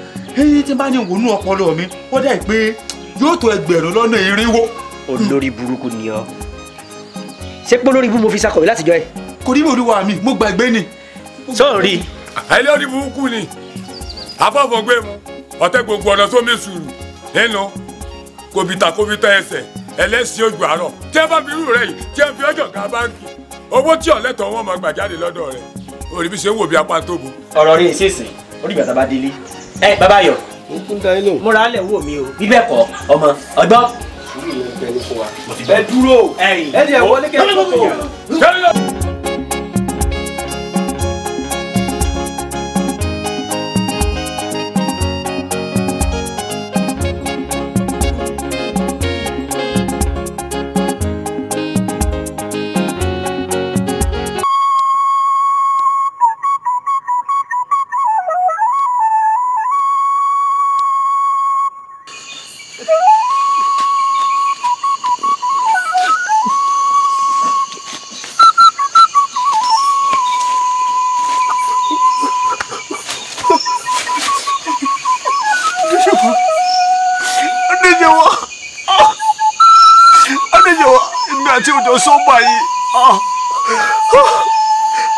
S8: tí n bá ní wò nú ọpọlọ mi ó dà pé yóò tó 4,200.
S9: Olórí burúkú ni ọ, ṣé pé olórí ibú mo fi ṣakọ̀wé látijọ́ ẹ.
S8: Kò rí olúwa mi, mo gbàgbé ni.
S9: Sọ́ọ̀rì.
S17: Ẹlẹ́rìí burúkú ni afọ́fọ́gbé mu ọ̀tẹ́ gbogbo ọ̀nà sómi sùúrù nínú kòbìtà kòbìtà ẹsẹ̀ ẹlẹ́sìn ojú àárọ̀ tí ẹ bá fi irú rẹ yìí tí ẹ fi ọjọ́ ká báńkì owó tí ọ̀lẹ́tọ̀ wọn máa gbà jáde lọ́dọ̀ rẹ̀ orí bí ṣe ń wò bí apá tó bu.
S9: Ọ̀rọ̀ rí ìsinsìn orí ìgbà tá a bá délé. Ẹ bàbá Ayọ̀, múra lẹ̀ wò mí o, bí bẹ́ẹ̀ kọ́ ọmọ ọgbọ́n.
S3: Ẹ dúró, ẹ ní ẹ wọlé kẹ́ ẹ tó.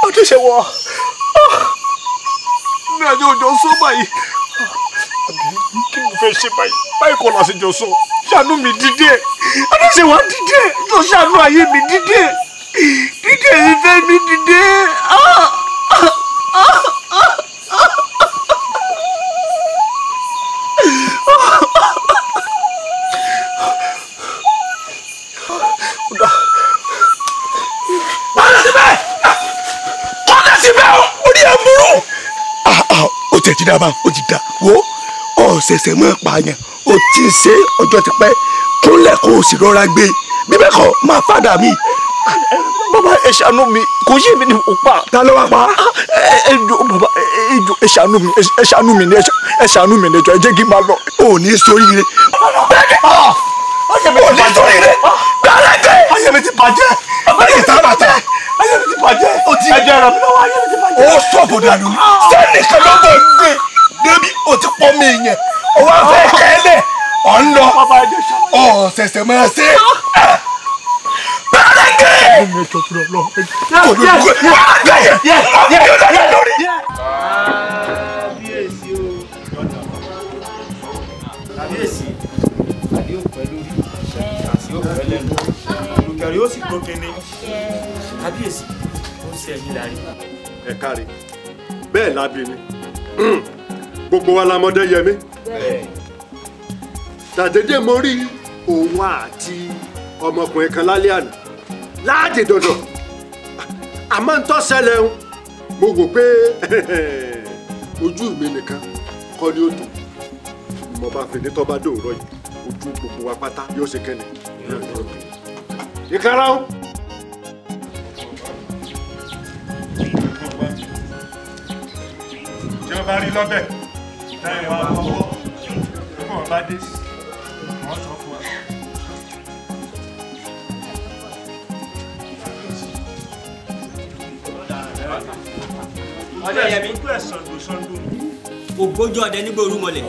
S18: Adéṣẹ́wà, mi àti òjò sọ báyìí, kí ni mo fẹ́ ṣe báyìí? Báyìí kọ́ la ṣe jọ sọ, ṣàánú mi dídé, Adéṣẹ́wà dídé, jọ ṣàánú ayé mi dídé, dídé ìfẹ́ mi dídé.
S7: Ti dábàá o ti dà wo ọ ṣẹ̀ṣẹ̀ mọ́ pààyàn o ti ṣe ọjọ́ ti pẹ́, kúnlẹ̀ kó o sì rọra gbé, bí bẹ́ẹ̀ kọ́ máa fàdà mi.
S18: Bàbá ẹ ṣàánú mi, kò yé mi ni mo pa.
S7: Ta ló wá pa?
S18: Ẹ jọ̀ọ́ bàbá, ẹ jọ̀ọ́ ẹ ṣàánú mi, ẹ ṣàánú mi ni, ẹ ṣàánú mi ni, ẹ jọ̀ọ́ ẹ jẹ́ kí n máa lọ.
S7: O ní sóríire. Bẹ́ẹ̀ni o ní sóríire. Bẹ́ẹ̀ni
S18: ayé mi ti bàjẹ́.
S7: Ayé ta bàtà.
S18: Ayé mi ti bàjẹ́. Ẹ jẹ́ ràn mí lọ́wọ́, ayé mi ti bàjẹ́.
S7: Ó sọ̀bù dànù. Sẹ́nìkan ló bọ̀ ń gbé débi o ti pọ́ mi yẹn. O wá fẹ́ kẹ́lẹ̀ ọ̀ ń lọ. Ọ̀ ṣẹ̀ṣẹ̀ máa ṣe.
S14: Kábíyèsí o. Kábíyèsí. Adé ò pẹ́ lórí. Àti ó pẹ́ lẹ́nu. Olùkẹ́rì ó sì tó kinní. Kábíyèsí, ó ń ṣe ẹ̀yìn láre.
S19: Ẹ káre, bẹ́ẹ̀ lábí ni. Gbogbo wa la mọdé Yẹmí. Tàdédé mo rí òun àti ọmọkùnrin kan lálẹ́ àná láàdì dandan, àmọ́ ń tọ́ ṣẹlẹ̀ ń mo wò pé ojú mi nìkan kọ́ ni ó tó, mo bá fi ní tọ́ bá dòwúrọ̀ yìí ojú gbogbo wa pátá yóò ṣe kẹ́ni ìkárà ó.
S20: Tí wọ́n bá rí lọ́bẹ̀ táyà wá fọwọ́ bí wọ́n bá dé wọ́n sọ fún wa.
S9: Ọdẹ Yẹmí, ògbójú ọdẹ nígbà orúmọlẹ̀,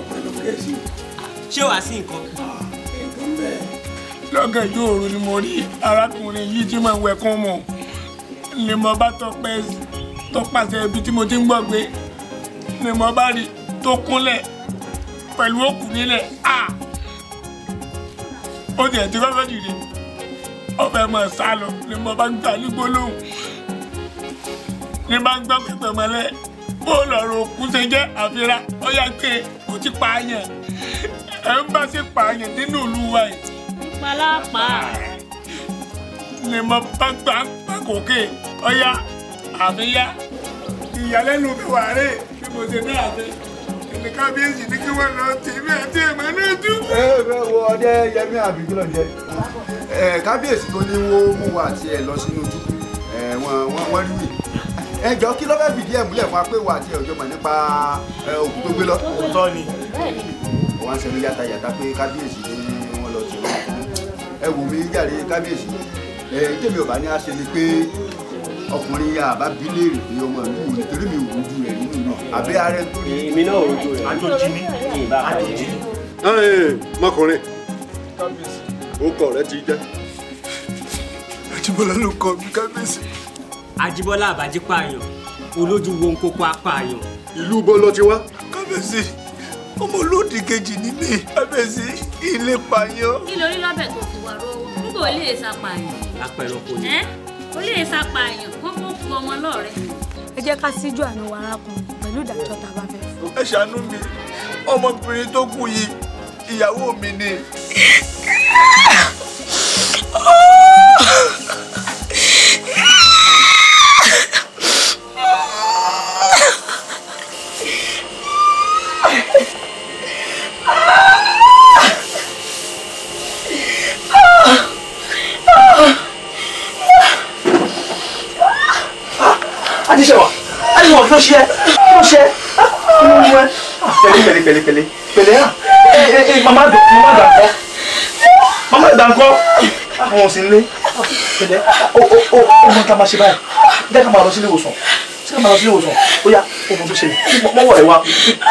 S9: ṣé wàá sí nǹkan?
S7: Lọ́gàn yóò rú ni mo rí arákùnrin yìí tí mo ń wẹ̀kún mọ̀ ni mo bá tọpasẹ̀ ibi tí mo ti ń gbọ́ gbé ni mo bá rí tó kúnlẹ̀ pẹ̀lú òkú nílẹ̀.
S17: Ó tiẹ̀ ti kọ́kọ́ dìde. Ọbẹ̀ mọ̀ sá lọ ni mo bá ń gbà ní gbólóhùn. Ní bá ń gbọ́ pẹ̀pẹ̀ mọ́lẹ̀. Bó lọ̀rọ̀ òkú ṣe jẹ́ àfihàn ọ̀yà pé ó ti pààyàn. Ẹ̀ ń bá sí pààyàn nínú ìlú wa yìí.
S11: Ìpalápàá.
S17: Ni mo bá gbà ń pàkókè ọ̀yà àfihàn. Ìyàlẹ́nu mi wà rè bí mo ṣe ní àfihàn. Èmi kábíyèsí ní kí wọ́n lọ tì mí àti èèmọ̀ náà dùn.
S21: Ẹ ẹ wo ọdẹ Yẹmí àbí kí ló ń jẹ? Ẹ kábíyèsí tó ní wọ́n mú wa àti ẹ lọ sínú túbú. Ẹ wọ́n rí wì. Ẹ jọ kí ló fẹ́ fìdí ẹ̀ múlẹ̀ fún wa pé wà àti ẹ̀ ọjọ́ mọ̀ nípa òkú tó gbé lọ.
S20: Òótọ́ ni.
S21: Wọ́n á sẹ́nu yàtàyàtà pé kábíyèsí ní wọ́n lọ tì wọ́n. Ẹ wò mí jàre kábíyèsí. Ẹ tèmi ò bá ní àṣẹ ni pé ọkùnrin yà bá bí léèrè pé ọmọ ìlú wò nítorí mi ò rojú rẹ̀ nínú ìlú àbí ààrẹ tó rí.
S9: Èmi náà ò rojú rẹ̀.
S20: Àjòjì ni. Àjòjì ni.
S19: Mọkùnrin ó kọ rẹ ti jẹ.
S3: Ajíbọ́lá ló kọ mi kábíyèsí.
S9: Ajíbọ́lá àbájí pààyàn olójú wo ń kókó apààyàn.
S19: Ìlú bó ló ti wá.
S3: Kábíyèsí ọmọ olódì kejì ní mí kábíyèsí ilé pààyàn.
S11: Kí lórí lọ́bẹ̀ tó fi wà rọ́wọ́ nígbà ó lè ṣàpààyàn.
S9: Lápẹ̀rọ̀ kò ní.
S11: Ó lè ṣàpààyàn kó kó ku ọmọ lọ́rẹ́.
S10: Ẹ jẹ́ ká síjú àánú wa arákùnrin pẹ̀lú ìdájọ́ tá a bá fẹ́ fún.
S3: Ẹ ṣàánú mi ọmọbìnrin tó kù yìí ìyàwó mi ni.
S18: Adéṣẹ́wà Adéṣẹ́wà kí ló ṣe ẹ́ kí ló ṣe ẹ́ kí ló mú ẹ́ pẹ̀lẹ́ pẹ̀lẹ́ pẹ̀lẹ́ pẹ̀lẹ́ ẹ ẹ màmá àgbà ńkọ́ màmá àgbà ńkọ́ àwọn ò sí nílé pẹ̀lẹ́ ó ó ó mọ tá a máa ṣe báyìí jẹ́ ká máa lọ sílé ìwòsàn jẹ́ ká máa lọ sílé ìwòsàn ó yá ó mọ tó ṣẹlẹ̀ mọ́wọ́ rẹ̀ wá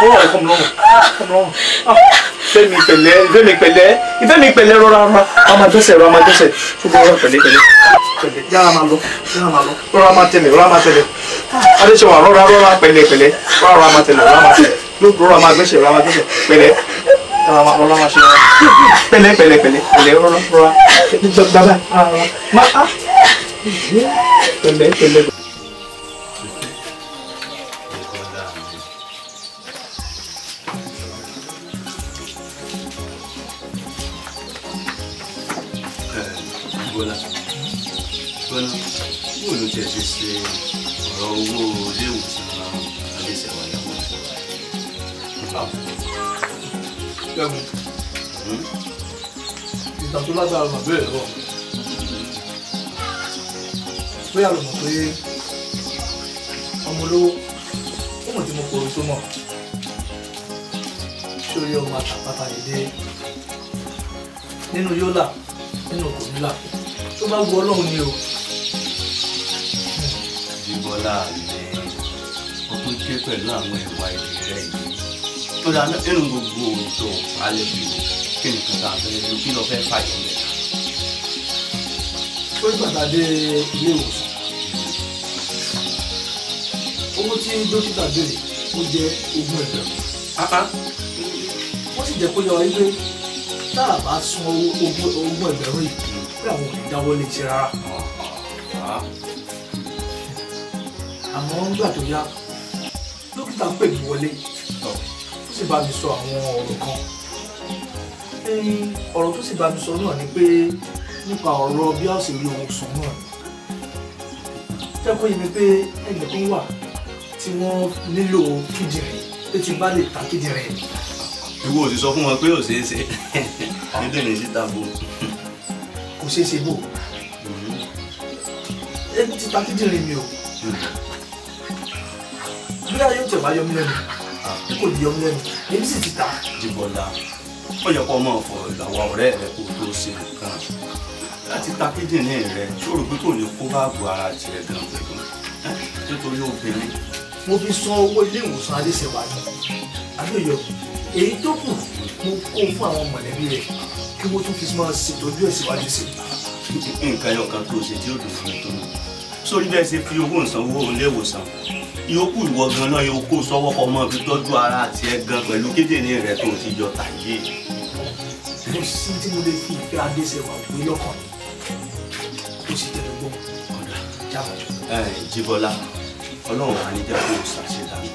S18: mọ́wọ́ rẹ̀ kọ́ mi lọ́rùn kọ́ mi lọ́rùn ìfẹ́ mi pẹ̀lẹ́ ìfẹ́ mi pẹ̀lẹ́ ìfẹ́ mi pẹ̀lẹ́ rọra rọra a máa gbẹ́sẹ̀ rọra máa gbẹ́sẹ̀ ṣùgbọ́n rọra pẹ̀lẹ́ pẹ̀lẹ́ pẹ̀lẹ́ yára máa lọ yára máa lọ rọra máa tẹ̀lé rọra máa tẹ̀lé Adéṣẹ́wà rọra rọra pẹ̀lẹ́ pẹ̀lẹ́ rọra máa tẹ̀lé rọra máa tẹ̀lé rọra máa gbẹ́sẹ̀ rọra máa gbẹ́sẹ̀ pẹ̀lẹ́ rọra máa ṣe pẹ̀lẹ́ pẹ̀lẹ́ pẹ̀lẹ́ pẹ̀lẹ́ rọra rọra bàbá máa pẹ̀lẹ́ pẹ̀lẹ́.
S14: Bọ́lá Bọ́lá bóò ló tiẹ̀ ṣe ṣe ọ̀rọ̀ owó ilé ìwòsàn Adéṣẹ́wà yàwó rẹ̀.
S1: Ṣẹ́gun ìtàn tó lágbára mà bẹ́ẹ̀ lọ bóyá ló mọ̀ pé ọmọ olówó ó mọ̀ tí mo kòrò tó mọ̀ sórí ọmọ àtàpátá dédé nínú yólà nínú kòmílà tó bá wu Ọlọ́run ni o.
S14: Jíbọ́lá mi ó tún dé pẹ̀lú àwọn ìwà èdè rẹ̀ yìí tó dáa nínú gbogbo òótọ́ alẹ́ bí kí nìkan tá a fẹ́ lò kí lọ fẹ́ fàyọ̀ mẹ́.
S1: Ó gbàgbà dé ilé ìwòsàn owó tí dókítà béèrè ó jẹ́ 20 ẹgbẹ̀rún wọ́n sì jẹ́ kó yọ wípé tá a bá san owó 20 ẹgbẹ̀rún yìí pé àwọn ò ní dáwọ́ lè ṣe rárá. Àmọ́ nígbà tó yá dókítà pè mí wọlé ó sì bá mi sọ àwọn ọ̀rọ̀ kan. Ọ̀rọ̀ tó sì bá mi sọ náà ni pé nípa ọ̀rọ̀ bí a ó sì rí ohun sùn náà ni. Jẹ́ kó yé mi pé ẹnìkan wà tí wọ́n nílò kíndìnrín pé tí n bá lè ta kíndìnrín.
S14: Ìwọ ò sì sọ fún wọn pé ò ṣeé ṣe kíndìnrín síta bò.
S1: Kò ṣeé ṣe bò. Ebi ti ta kíndìnrín mi o. Bí ayé ò tẹ̀ wá yọ mí lẹ́nu, bí kò lè yọ mí lẹ́nu, èmi sì ti ta.
S14: Jíbọ́lá, ó yẹ kó máa fọ ìlàwọ̀ ọ̀rẹ́ rẹ kó tó ṣe nǹkan. Láti ta kíndìnrín rẹ, ṣòro pé kò ní kó bá àgọ́ ara tiẹ̀ gan pẹ̀lú nítorí obìnrin.
S1: Mo fi san owó ilé ìwòsàn Adéṣẹwà ni, àbíòyọ, èyí tó kù mo kó fún àwọn mọ̀lẹ́bí rẹ̀ kí wọ́n tún fi máa ṣètọ́jú ẹ̀ síwájú sí
S14: i. Nǹkan ẹyọ kan tó ṣe tí ó dùn fún mi tó nù. Sórí bẹ́ẹ̀ ṣe fi owó ìsanwó ilé ìwòsàn ìyókù ìwọ gan náà yóò kó sọ́wọ́ kọ́ mọ́ fi tọ́jú ara tiẹ̀ gan pẹ̀lú kíndìnrín rẹ tó ti yọ tàyè.
S1: Kò sí tí mo lè fi ìfẹ́ Adéṣẹwà wé lọ́kàn mi. Ó sì tẹ̀lé gbọ́n.
S14: Ọ̀dà
S1: jábọ̀jọ́.
S14: Ẹ Jíbọ́lá, Ọlọ́run wà ní jẹ́ kó o ṣàṣedànù.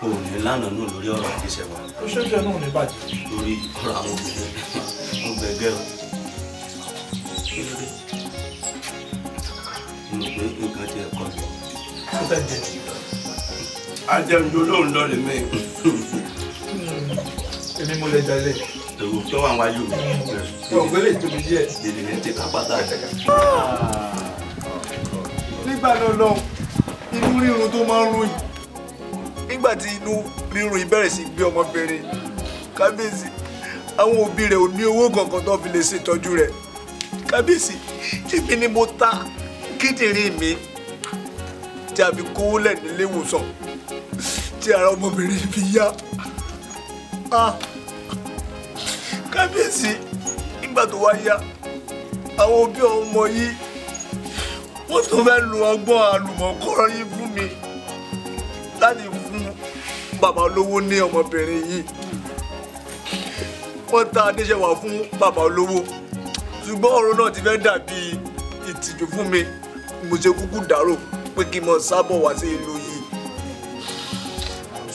S14: O ò ní lánàá nù lórí ọ̀rọ̀ Adéṣẹwà.
S1: Ó ṣojú ẹ náà ní bàjẹ́.
S14: Lórí ọ̀rọ̀ àwọn obìnrin, wọ́n gbẹgẹ́ o. Kí ló dé? Mo rò pé nǹkan ti ẹ̀ kọ́ mi.
S1: Ó fẹ́ jẹ jù.
S14: Ajẹun lóun lọ lè mí.
S1: Èmi mo lè jalè.
S14: Èrò tó wà wájú mi.
S1: Ọ̀gbẹ́ lè tóbi díẹ̀.
S14: Dèdè ní ti kápátá.
S18: Nígbà náà lọ, inú rírun tó máa ń rún yìí. Nígbà tí inú rírun yìí bẹ̀rẹ̀ sí gbé ọmọbìnrin, kábíyèsí, àwọn òbí rẹ̀ ò ní owó kankan tó fi lè ṣètọ́jú rẹ̀. Kábíyèsí, èmi ni mo ta kíndìnrín mi tí a fi kówó lẹ̀ nílé ìwòsàn tí ara ọmọbìnrin fi yá. Kábíyèsí, nígbà tó wá yá, àwọn òbí ọmọ yìí wọ́n tún fẹ́ lo ọgbọ́n àlùmọ̀kọ́rọ́ yìí fún mi láti fún bàbá olówó ní ọmọbìnrin yìí. Wọ́n ta Adéṣẹwà fún bàbá olówó, ṣùgbọ́n ọ̀rọ̀ náà ti fẹ́ dàbí ìtìjú fún mi. Mo ṣe kúkú dárò pé kí n mọ sábọ̀ wá sí ìlú yìí,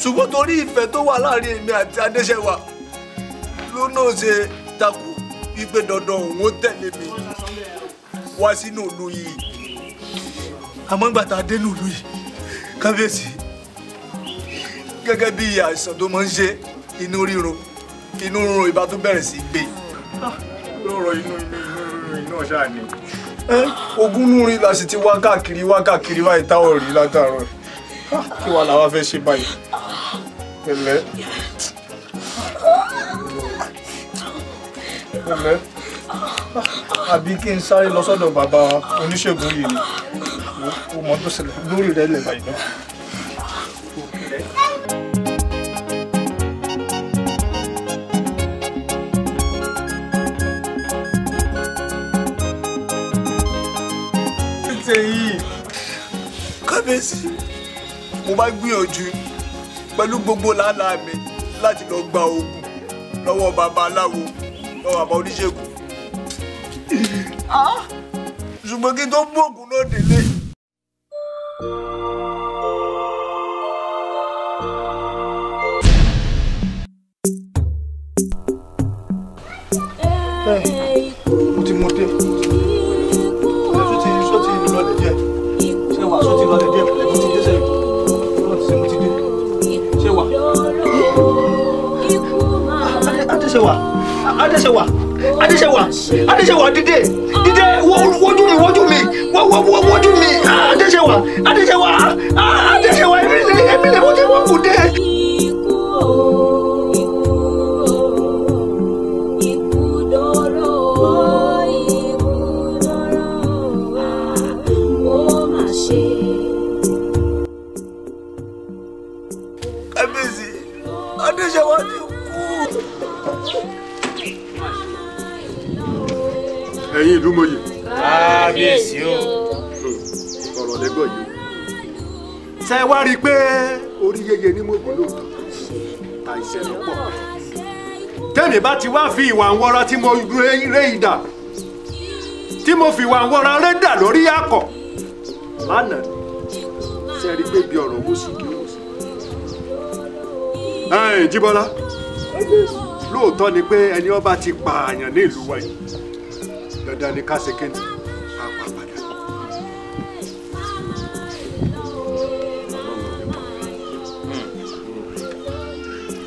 S18: ṣùgbọ́n torí ìfẹ́ tó wà láàrin èmi àti Adéṣẹwà ló náà ṣe takú wípé dandan òun ó tẹ̀lé mi wá sínú ìlú yìí. Àmọ́ ìgbà tá a dé ìlú yìí, kábíyèsí, gẹ́gẹ́ bí àìsàn tó máa ń ṣe inú rírun ìbá tó bẹ̀rẹ̀ sí gbé.
S20: Lọ́rọ̀ inú inú inú inú ṣáà ni.
S18: Ogún núrin la sì ti wá káàkiri báyìí táwọn rí látàárọ̀. Kí wàá làwa fẹ́ ṣe báyìí? Pẹ̀lẹ́. Pẹ̀lẹ́. Àbí kí n sáré lọ sọ́dọ̀ bàbá oníṣègùn yìí ni. Ó mọ tó ṣẹlẹ̀ lórí rẹ̀ lẹ̀ báyìí náà.
S1: Yìí kábíyèsí, mo bá gbìyànjú pẹ̀lú gbogbo làálàá mi láti lọ gba oògùn lọ́wọ́ bàbá aláwo, lọ́wọ́ bàbá oníṣègùn, ṣùgbọ́n kí n tó mú oògùn náà délé.
S18: Mo ti mú dé.
S1: Adéṣẹwà, Adéṣẹwà, Adéṣẹwà, dìde, dìde, wojú mi, wojú mi, wojú mi, Adéṣẹwà, Adéṣẹwà, Adéṣẹwà, èmi lè mo ti wọ́n kù dé. Kábíyèsí, Adéṣẹwà ti kú.
S19: Ẹ̀yin ìlú mòye.
S9: Kábíyèsí o.
S19: Ọ̀rọ̀ lẹ́gbọ̀n yìí o. Ṣé wá rí i pé orí yeye ní mògùn lóòótọ́ àìsàn lọ́pọ̀. Tẹ́mi bá ti wá fi ìwà ń wọra tí mo ré ìdà tí mo fi ìwà ń wọra ré dà lórí akọ̀ lánàá, ṣe rí i pé bí ọ̀rọ̀ owó sì kí wò sí. Ẹ̀yin Jíbọ́lá, lóòótọ́ ni pé ẹni ọba ti pààyàn ní ìlú wa yìí, dandan ni ká ṣe kéde ká pa padà.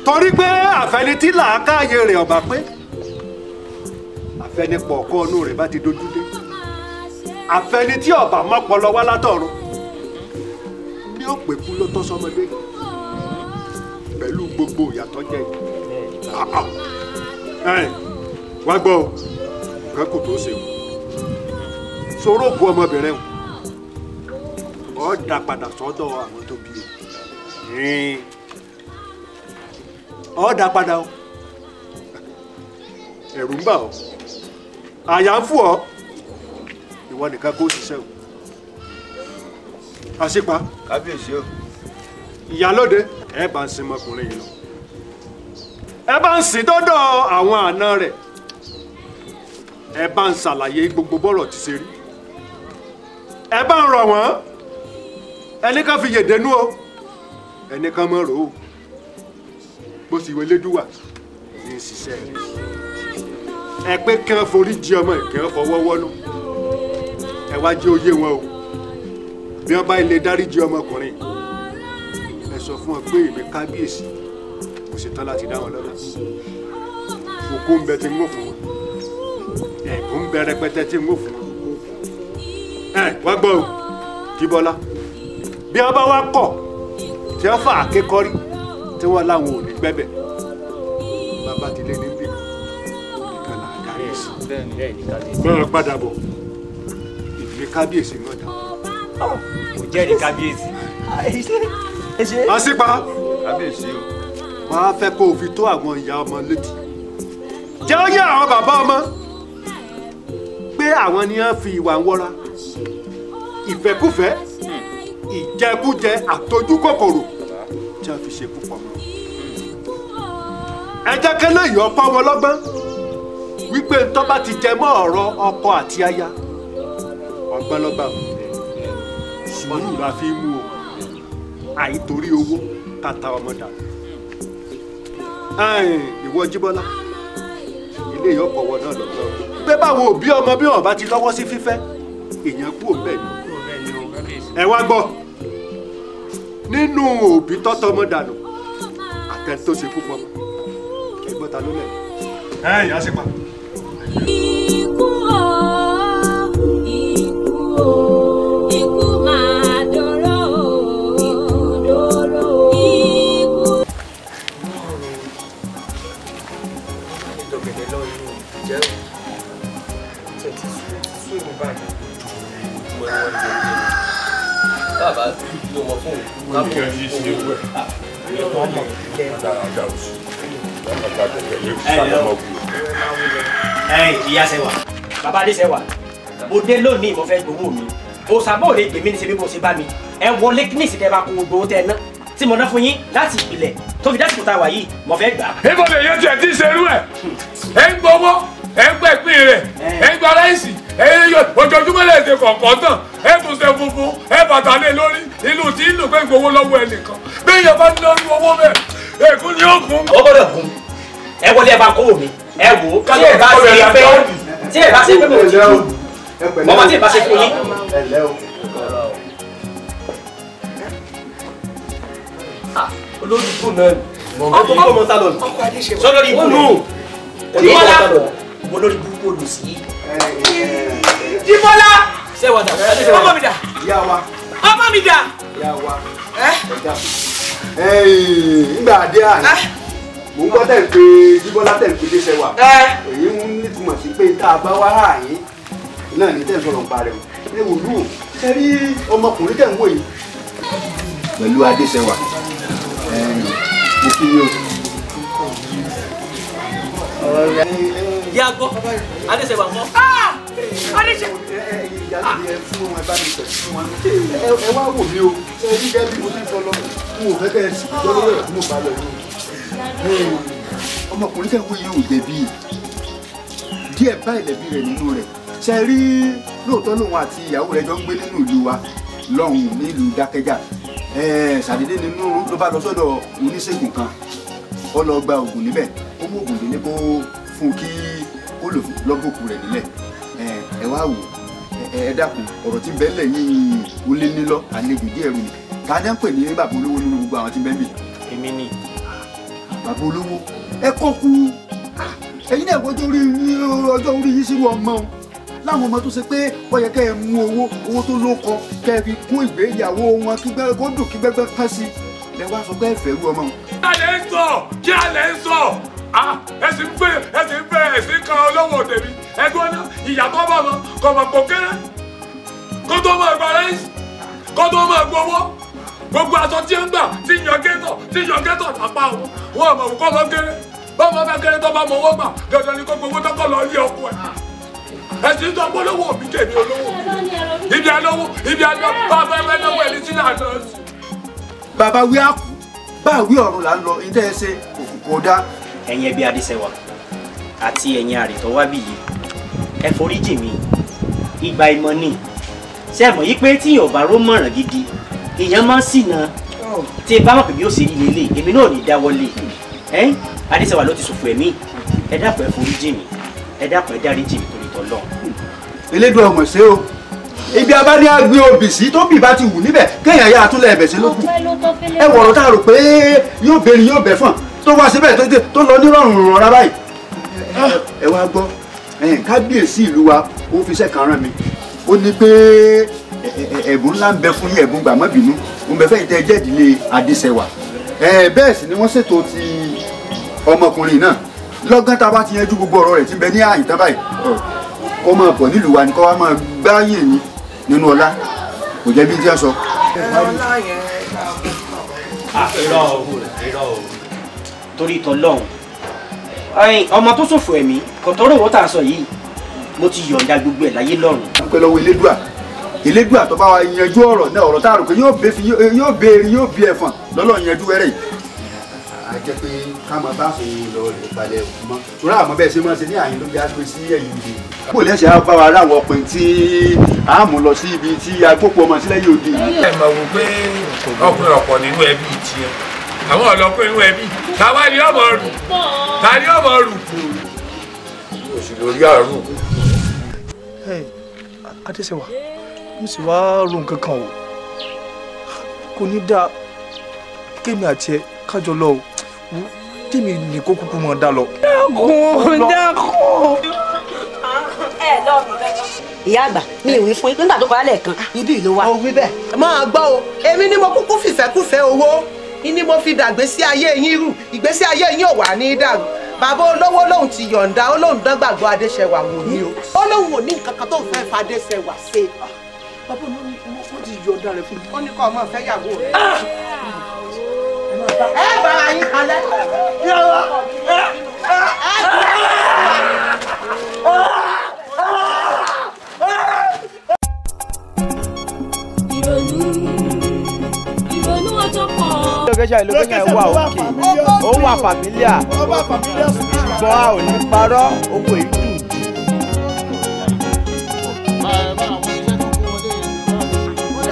S19: Torí pé àfẹni tí làákàyè rẹ̀ ọ̀bà pé, àfẹnipọ̀ ọ̀kọ́ ọ̀nù rẹ̀ bá ti dojú dé, àfẹni tí ọ̀bà mọ́pọlọ wá látọ̀run ní ó pè kú ló tọ́ sọmọdé pẹ̀lú gbogbo ìyàtọ̀ jẹ́ yìí. Wá gbọ́ o, nǹkan kò tó ṣe o. Sọ̀rọ̀ òkú ọmọbìnrin o, ọ̀ dá padà sọ́dọ̀ àwọn tó bí o. Ọ̀ dá padà o. Ẹ̀rù ń bà ọ́, àyà ń fò ọ́, ìwọ nìkan kó ṣiṣẹ́ o. Àṣìpa.
S21: Kábíyèsí o.
S19: Ìyálóde, ẹ bá ń sin ọmọkùnrin yìí lọ. Ẹ bá ń sìn dọ́dọ̀ àwọn àna rẹ̀, ẹ bá ń ṣàlàyé gbogbo bọ́rọ̀ ti ṣe rí, ẹ bá ń rọ̀ wọ́n, ẹnì kan fi yèdénú o, ẹnì kan mọ̀ rò ó, bó sì wọlé dúwà ní ṣiṣẹ́ rẹ̀. Ẹ pé kí wọ́n forí jì ọmọ ẹ̀, kí wọ́n fọwọ́ wọ́nú, ẹ wá jẹ́ oyé wọn o. Bí wọ́n bá ilé dáríjì ọmọkùnrin, ẹ sọ fún wọn pé èmi kábíyèsí kò ṣetán láti dá wọn lọ́lá. Òkú ń bẹ tí ń wò fún wọn, ẹ̀bùn ń bẹ rẹpẹtẹ tí ń wò fún wọn. Ẹ wá gbọ́ o, Jíbọ́lá, bí wọ́n bá wá kọ̀ tí wọ́n fà á kékọ́rí tí wọ́n láwọn ò ní gbẹ́bẹ̀, bàbá ti lé níbì kan là á darí ẹ̀ sí. Mọ̀ ọ́n padà bọ̀, ìdílé kábíyèsí náà dà.
S9: Kò jẹ́rìí kábíyèsí.
S19: Àṣìpa
S21: kábíyèsí o.
S19: Wọ́n á fẹ́ kó o fi tó àwọn ìyá ọmọ létí. Jẹ́ ó yé àwọn bàbá ọmọ pé àwọn ni wọ́n fi ìwà ń wọ́ra, ìfẹ́kúfẹ́, ìjẹkújẹ àtojúkòkòrò tí wọ́n fi ṣe púpọ̀ mọ́. Ẹ jẹ́ kẹ́lẹ́ yìí ọkọ wọn lọ́gbọ́n wípé tó bá ti jẹ mọ́ ọ̀rọ̀ ọkọ àti aya, ọgbọ́n lọ́gbà o, sùúrù la fi mú o, àìtorí owó kàtà ọmọ dànù. Ìwọ Jíbọ́lá, ilé ìyọkọ̀ wọn náà lọ́gbọ́n pé báwo òbí ọmọ bí wọn bá ti lọ́wọ́ sí fífẹ́, èèyàn kú òun bẹ́ẹ̀ ni. Ẹ wá gbọ́, nínú òbí tọ́tọ́ ọmọ dànù àtẹni tó ṣe kú pọ̀ mọ́, ẹgbọ́n ta ló lẹ̀. Ẹ yà á sì pa.
S11: Ikú o, ikú o, ikú máa dọ̀rọ̀ o, ikú dọ̀rọ̀ o, ikú.
S6: Bàbá ló mọ fún òun.
S9: Ìyá Ṣẹwà, bàbá Adéṣẹwà, mo dé lónìí, mo fẹ́ gbowó mi. Òṣàbọ̀ ò lè gbèmí ní ṣe bí mo ṣe bá mi. Ẹ wọlé ní ìsìnkẹ́ bá kó gbogbo owó tẹ́ ẹ ná tí mo ná fún yín láti ìpìlẹ̀ tó fi dásìkò tá a wà yìí, mo fẹ́ gbà.
S17: Ibo lè yẹ tiẹ̀ tí ń ṣerú ẹ̀? Ẹ ń gbowó, ẹ ń gbẹ̀pín rẹ̀, ẹ ń gba ráìsì, ẹ ń yọ ojoojúmọ́ lè ṣe kọ̀ọ̀kan tán, ẹ tún ṣe funfun, ẹ bàtà lé lórí, inú tí ń lò pé gbowó lọ́wọ́ ẹnìkan. Bí èèyàn bá ń lọ́rú owó bẹ́ẹ̀, ègún ni ó gún.
S9: Ó gbọ́dọ̀ gún. Ẹ wọlé ẹ bá kówó mi. Ẹ wò ó, tí ẹ bá ṣe pé tí ẹ bá ṣe pé mo ti kú, mọ́mọ́ tí ẹ bá ṣe fún yín.
S6: Olórí ibù náà ni. Ọkọ̀ ọmọ sálọ nù.
S9: Sọlórí ibù nù. Jíbọ́lá, mo lórí burúkú olùsí.
S15: Jíbọ́lá!
S9: Ṣé wà dà?
S15: Ọmọ mi dà!
S21: Ìyá wa.
S15: Ọmọ mi dà!
S21: Ìyá wa. Ẹ ńgbà dé àná, mò ń gbọ́ tẹ̀ pé Jíbọ́lá tẹ̀ pé Adéṣẹwà. Èyí ń nítumọ̀ sí pé tá a bá wá àyín náà ní tẹ̀ ń sọ̀rọ̀ ń parẹ́ o. Ẹ wò lù ú, ṣe rí ọmọkùnrin tẹ̀ ń wò yìí. Pẹ̀lú Adéṣẹwà, mo kí yín o.
S9: Ìyá gbọ́, Adéṣẹwà mọ́.
S15: Adéṣẹwà.
S21: Ìyá mi ẹ fún wọn, ẹ bá mi tẹ̀ fún wọn. Ẹ wá wò mí o, ṣe rí gẹ́gẹ́ bí mo ti ń sọ lọ, n ò fẹ́ kẹ́ ẹ sì gbọ́ lọ́wọ́ ẹ̀ tí mo bá lọ yìí. Ọmọkùnrin tẹ̀ ń wò yìí ò jẹ̀bi, díẹ̀ báyìí lẹ̀bi rẹ̀ nínú rẹ̀. Ṣe rí lóòótọ́ lòun àti ìyàwó rẹ̀ jọ ń gbé nínú ìlú wa lọ́hùn-ún nílùú Dákẹ́jà. Ṣàdédé nínú ló bá lọ sọ́dọ̀ oníṣègùn kan, ó lọ gba oògùn níbẹ̀, ó mú oògùn délé kó fún kí kó lò lọ́gòkù rẹ̀ nílẹ̀. Ẹ wá wò, ẹ dákun, ọ̀rọ̀ tí ń bẹ ńlẹ̀ yìí ó lé nílọ àlejò díẹ̀ rù ni. Ta ni ń pè ní bàbá olówó nínú gbogbo àwọn tí ń bẹ níbí?
S9: Èmi ni.
S21: Bàbá olówó ẹ kọ́ kú, ẹ̀yin náà wọ́jọ́ orí yín sírú ọmọ o, láwọn ọmọ tó ṣe pé ó yẹ kẹ́ ẹ mú owó owó tó lóko kẹ́ ẹ fi kún ìgbéyàwó wọn kí gbẹ́ kó dùn kí gbẹ́gbẹ́ kán sí i, lẹ wá sọ pé ẹ fẹ́ rú ọmọ wọn.
S17: Kí a lè ń sọ, kí a lè ń sọ, ẹ sì ń fẹ́ ẹ sì ń fẹ́ ẹ sì ń kan olówó tèmi, ẹgbẹ́ náà ìyàtọ̀ bá wọn kò mọ̀ kò kéré, kó tó máa gba ráìsì, kó tó máa gbowó, gbogbo aṣọ tí ń gbà tí yan gẹ́tọ̀ tí yan gẹ́tọ̀ lápá wọn, wọn mọ̀ kó mọ̀ kéré, báwọn bá kéré tó bá mọ owó gbà dandan ni kó gbowó tó kọ́ lọ ilé ọkọ ẹ̀. Ẹ sì ń sọ pé olówó mi tèmi olówó mi, ibi alówó ibi alówó bá fẹ́ fẹ́ lọ́wọ́ ẹni tí náà lọ sí.
S21: Bàbá wí àkú, bá wí ọ̀run là ń lọ, ní tẹ́ ẹ ṣe kò dá.
S9: Ẹ̀yin ẹbí Adéṣẹwà àti ẹ̀yin àrètọ́ wábì yìí, ẹ foríjì mi. Ìgbà ìmọ̀ ni. Ṣé ẹ mọ̀ yí pé tíyàn ò bá ró mọ̀ràn gidi, èèyàn máa ń ṣìnà. Tí ẹ bá mọ̀ pé bí ó ṣe rí lélẹ̀, èmi náà ò ní dáwọ́lé. Ẹ́ Adéṣẹwà ló ti ṣòfò ẹ̀mí. Ẹ dákun ẹ foríjì mi. Ẹ dákun ẹ dáríjì mi torí t'Ọlọ́run.
S21: Elédùn ọmọ ṣe o. Ibi abá ní agbé obì sí tó bì bá ti wù níbẹ̀ kéèyàn yá àtúnlẹ̀ ẹ̀bẹ̀ sí lókù. Ẹ wọ̀rọ̀ tá a rò pé yóò béèrè yóò bẹ̀ fún tó wá síbẹ̀ tó lọ nírọ̀rùn rọra báyìí. Ẹ wá gbọ́, kábíyèsí ìlú wa ó fi iṣẹ́ kan rán mi. Ó ní pé ẹ̀bùn ńlá ń bẹ fún yín, ẹ̀bùn gbàmọ́bìnú ń bẹ fẹ́yìntẹ́ ẹjẹ́ ìdílé Adéṣẹwà. Bẹ́ẹ̀ sì ni wọ́n ṣètò ti ọmọkùnrin náà. Lọ́gán tá a bá ti yanjú gbogbo ọ̀rọ̀ rẹ̀ tí ń bẹ ní àyíntán báyìí, kó máa bọ̀ nílùú wa ni kó wá máa gbáyé ni nínú ọlá. Kò jẹ́ bí n tí wọ́n sọ.
S9: Irọ́ o, irọ́ o, torí t'Ọlọ́run. Ọmọ tó ṣòfò ẹ̀mí kò tọrọ owó tá a sọ yìí, mo ti yọ̀ǹda gbogbo ẹ̀ láyé lọ́run.
S21: Dúpẹ́ lọ́wọ́ Elédùà, Elédùà tó bá wa yanjú ọ̀rọ̀ náà, ọ̀rọ̀ tá a rò pé yóò béèrè yóò bí ẹ̀fọ̀n lọ́lọ́ yanjú wẹ́rẹ́ yìí. A jẹ́ pé ká máa bá ṣe lọ rẹ̀ balẹ̀ òkú mọ́ torí àmọ́ bẹ́ẹ̀ ṣe máa ṣe ní àyín ló bí a gbé sí ẹ̀yìn òde. Kò lẹ́sẹ̀ á bá wa ráwọ̀ ọkùnrin tí a mú lọ sí ibi tí agbópo ọmọ sílẹ̀ yóò dé.
S17: Ẹ mọ̀ wò pé ọkùnrin ọ̀pọ̀ nínú ẹbí tiẹ̀, àwọn ọlọ́kùnrin nínú ẹbí táwa ni ọmọ rù, ta ni ọmọ rù. Oṣù lórí àrùn.
S1: Adéṣẹwà, mo sì wá ro nǹkan kan o. Kò ní dáa kémi àti ẹ kájọ lọ o, tèmi ní kó kúkú mọ dá lọ.
S2: Dákun, dákun.
S4: Ẹ lọ mi kankan. Ìyá àgbà mi ò wí fún yín nígbà tó kọjá lẹ́ẹ̀kan ibi ìlú wa.
S2: Ó wí bẹ́ẹ̀. Máa gbọ́ o, èmi ni mo kúkú fìfẹ́kúfẹ́ owó ni mo fi dàgbésí ayé yín rú, ìgbésí ayé yín ò wà ní dàrú. Bàbá olówó lòun ti yọ̀ǹda, ó lóun dán gbàgbọ́ Adéṣẹwà wò ní o. Ó lóun ò ní nǹkan kan tó ń fẹ́ fa Adéṣẹwà ṣe.
S1: Bàbá olówó ti yọ̀ǹda rẹ̀ fún mi.
S2: Ó ní kó ọmọ fẹ́ yàwó rẹ̀. Ẹ bára yín kalẹ̀.
S11: Ìrònú ọjọ́ kan.
S22: Location wà òkè, ó wà fàmílíà, ṣùgbọ́n a ò ní parọ́, oko yìí dùn jù.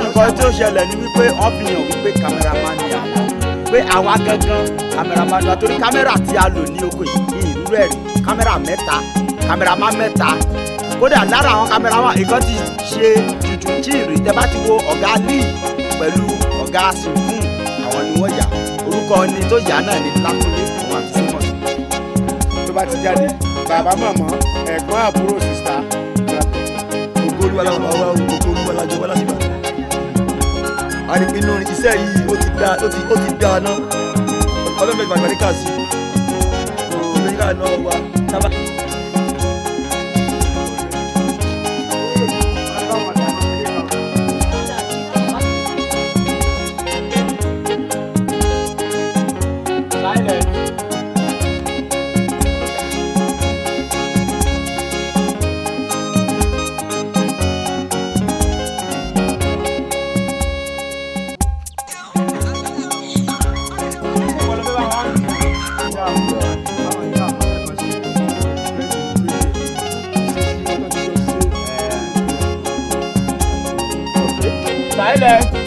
S22: Nǹkan tí ó ṣẹlẹ̀ ni wípé wọ́n fi hàn wípé cameraman ni àwọn, pé àwa gangan cameraman ni wa, torí kámẹ́rà tí a lò ní oko yìí ní ìrúrú ẹ̀rí, kámẹ́rà mẹ́ta, cameraman mẹ́ta. Kódà lára àwọn cameraman ìkan ti ṣe jùjù tí ìrì tẹ́ bá ti wo ọ̀gá Lee pẹ̀lú ọ̀gá Sìnkún, àwọn ni wọ́n yà. Orúkọ ni tó yà náà ni Lákúnlé, òun àti Símọ̀sì.
S20: Tó bá ti jáde, bàbá màmá, ẹ̀gbọ́n àbúrò sista.
S23: Ògo Olúwa la bàbá wa, ògo Olúwa la jọ wá láti bàbá. A rí pé inú iṣẹ́ yìí ó ti dá ná. Ọlọ́run ẹ̀gbọ́n àgbàríkà sí. Òmìnira náà wà sábà.
S22: Silence.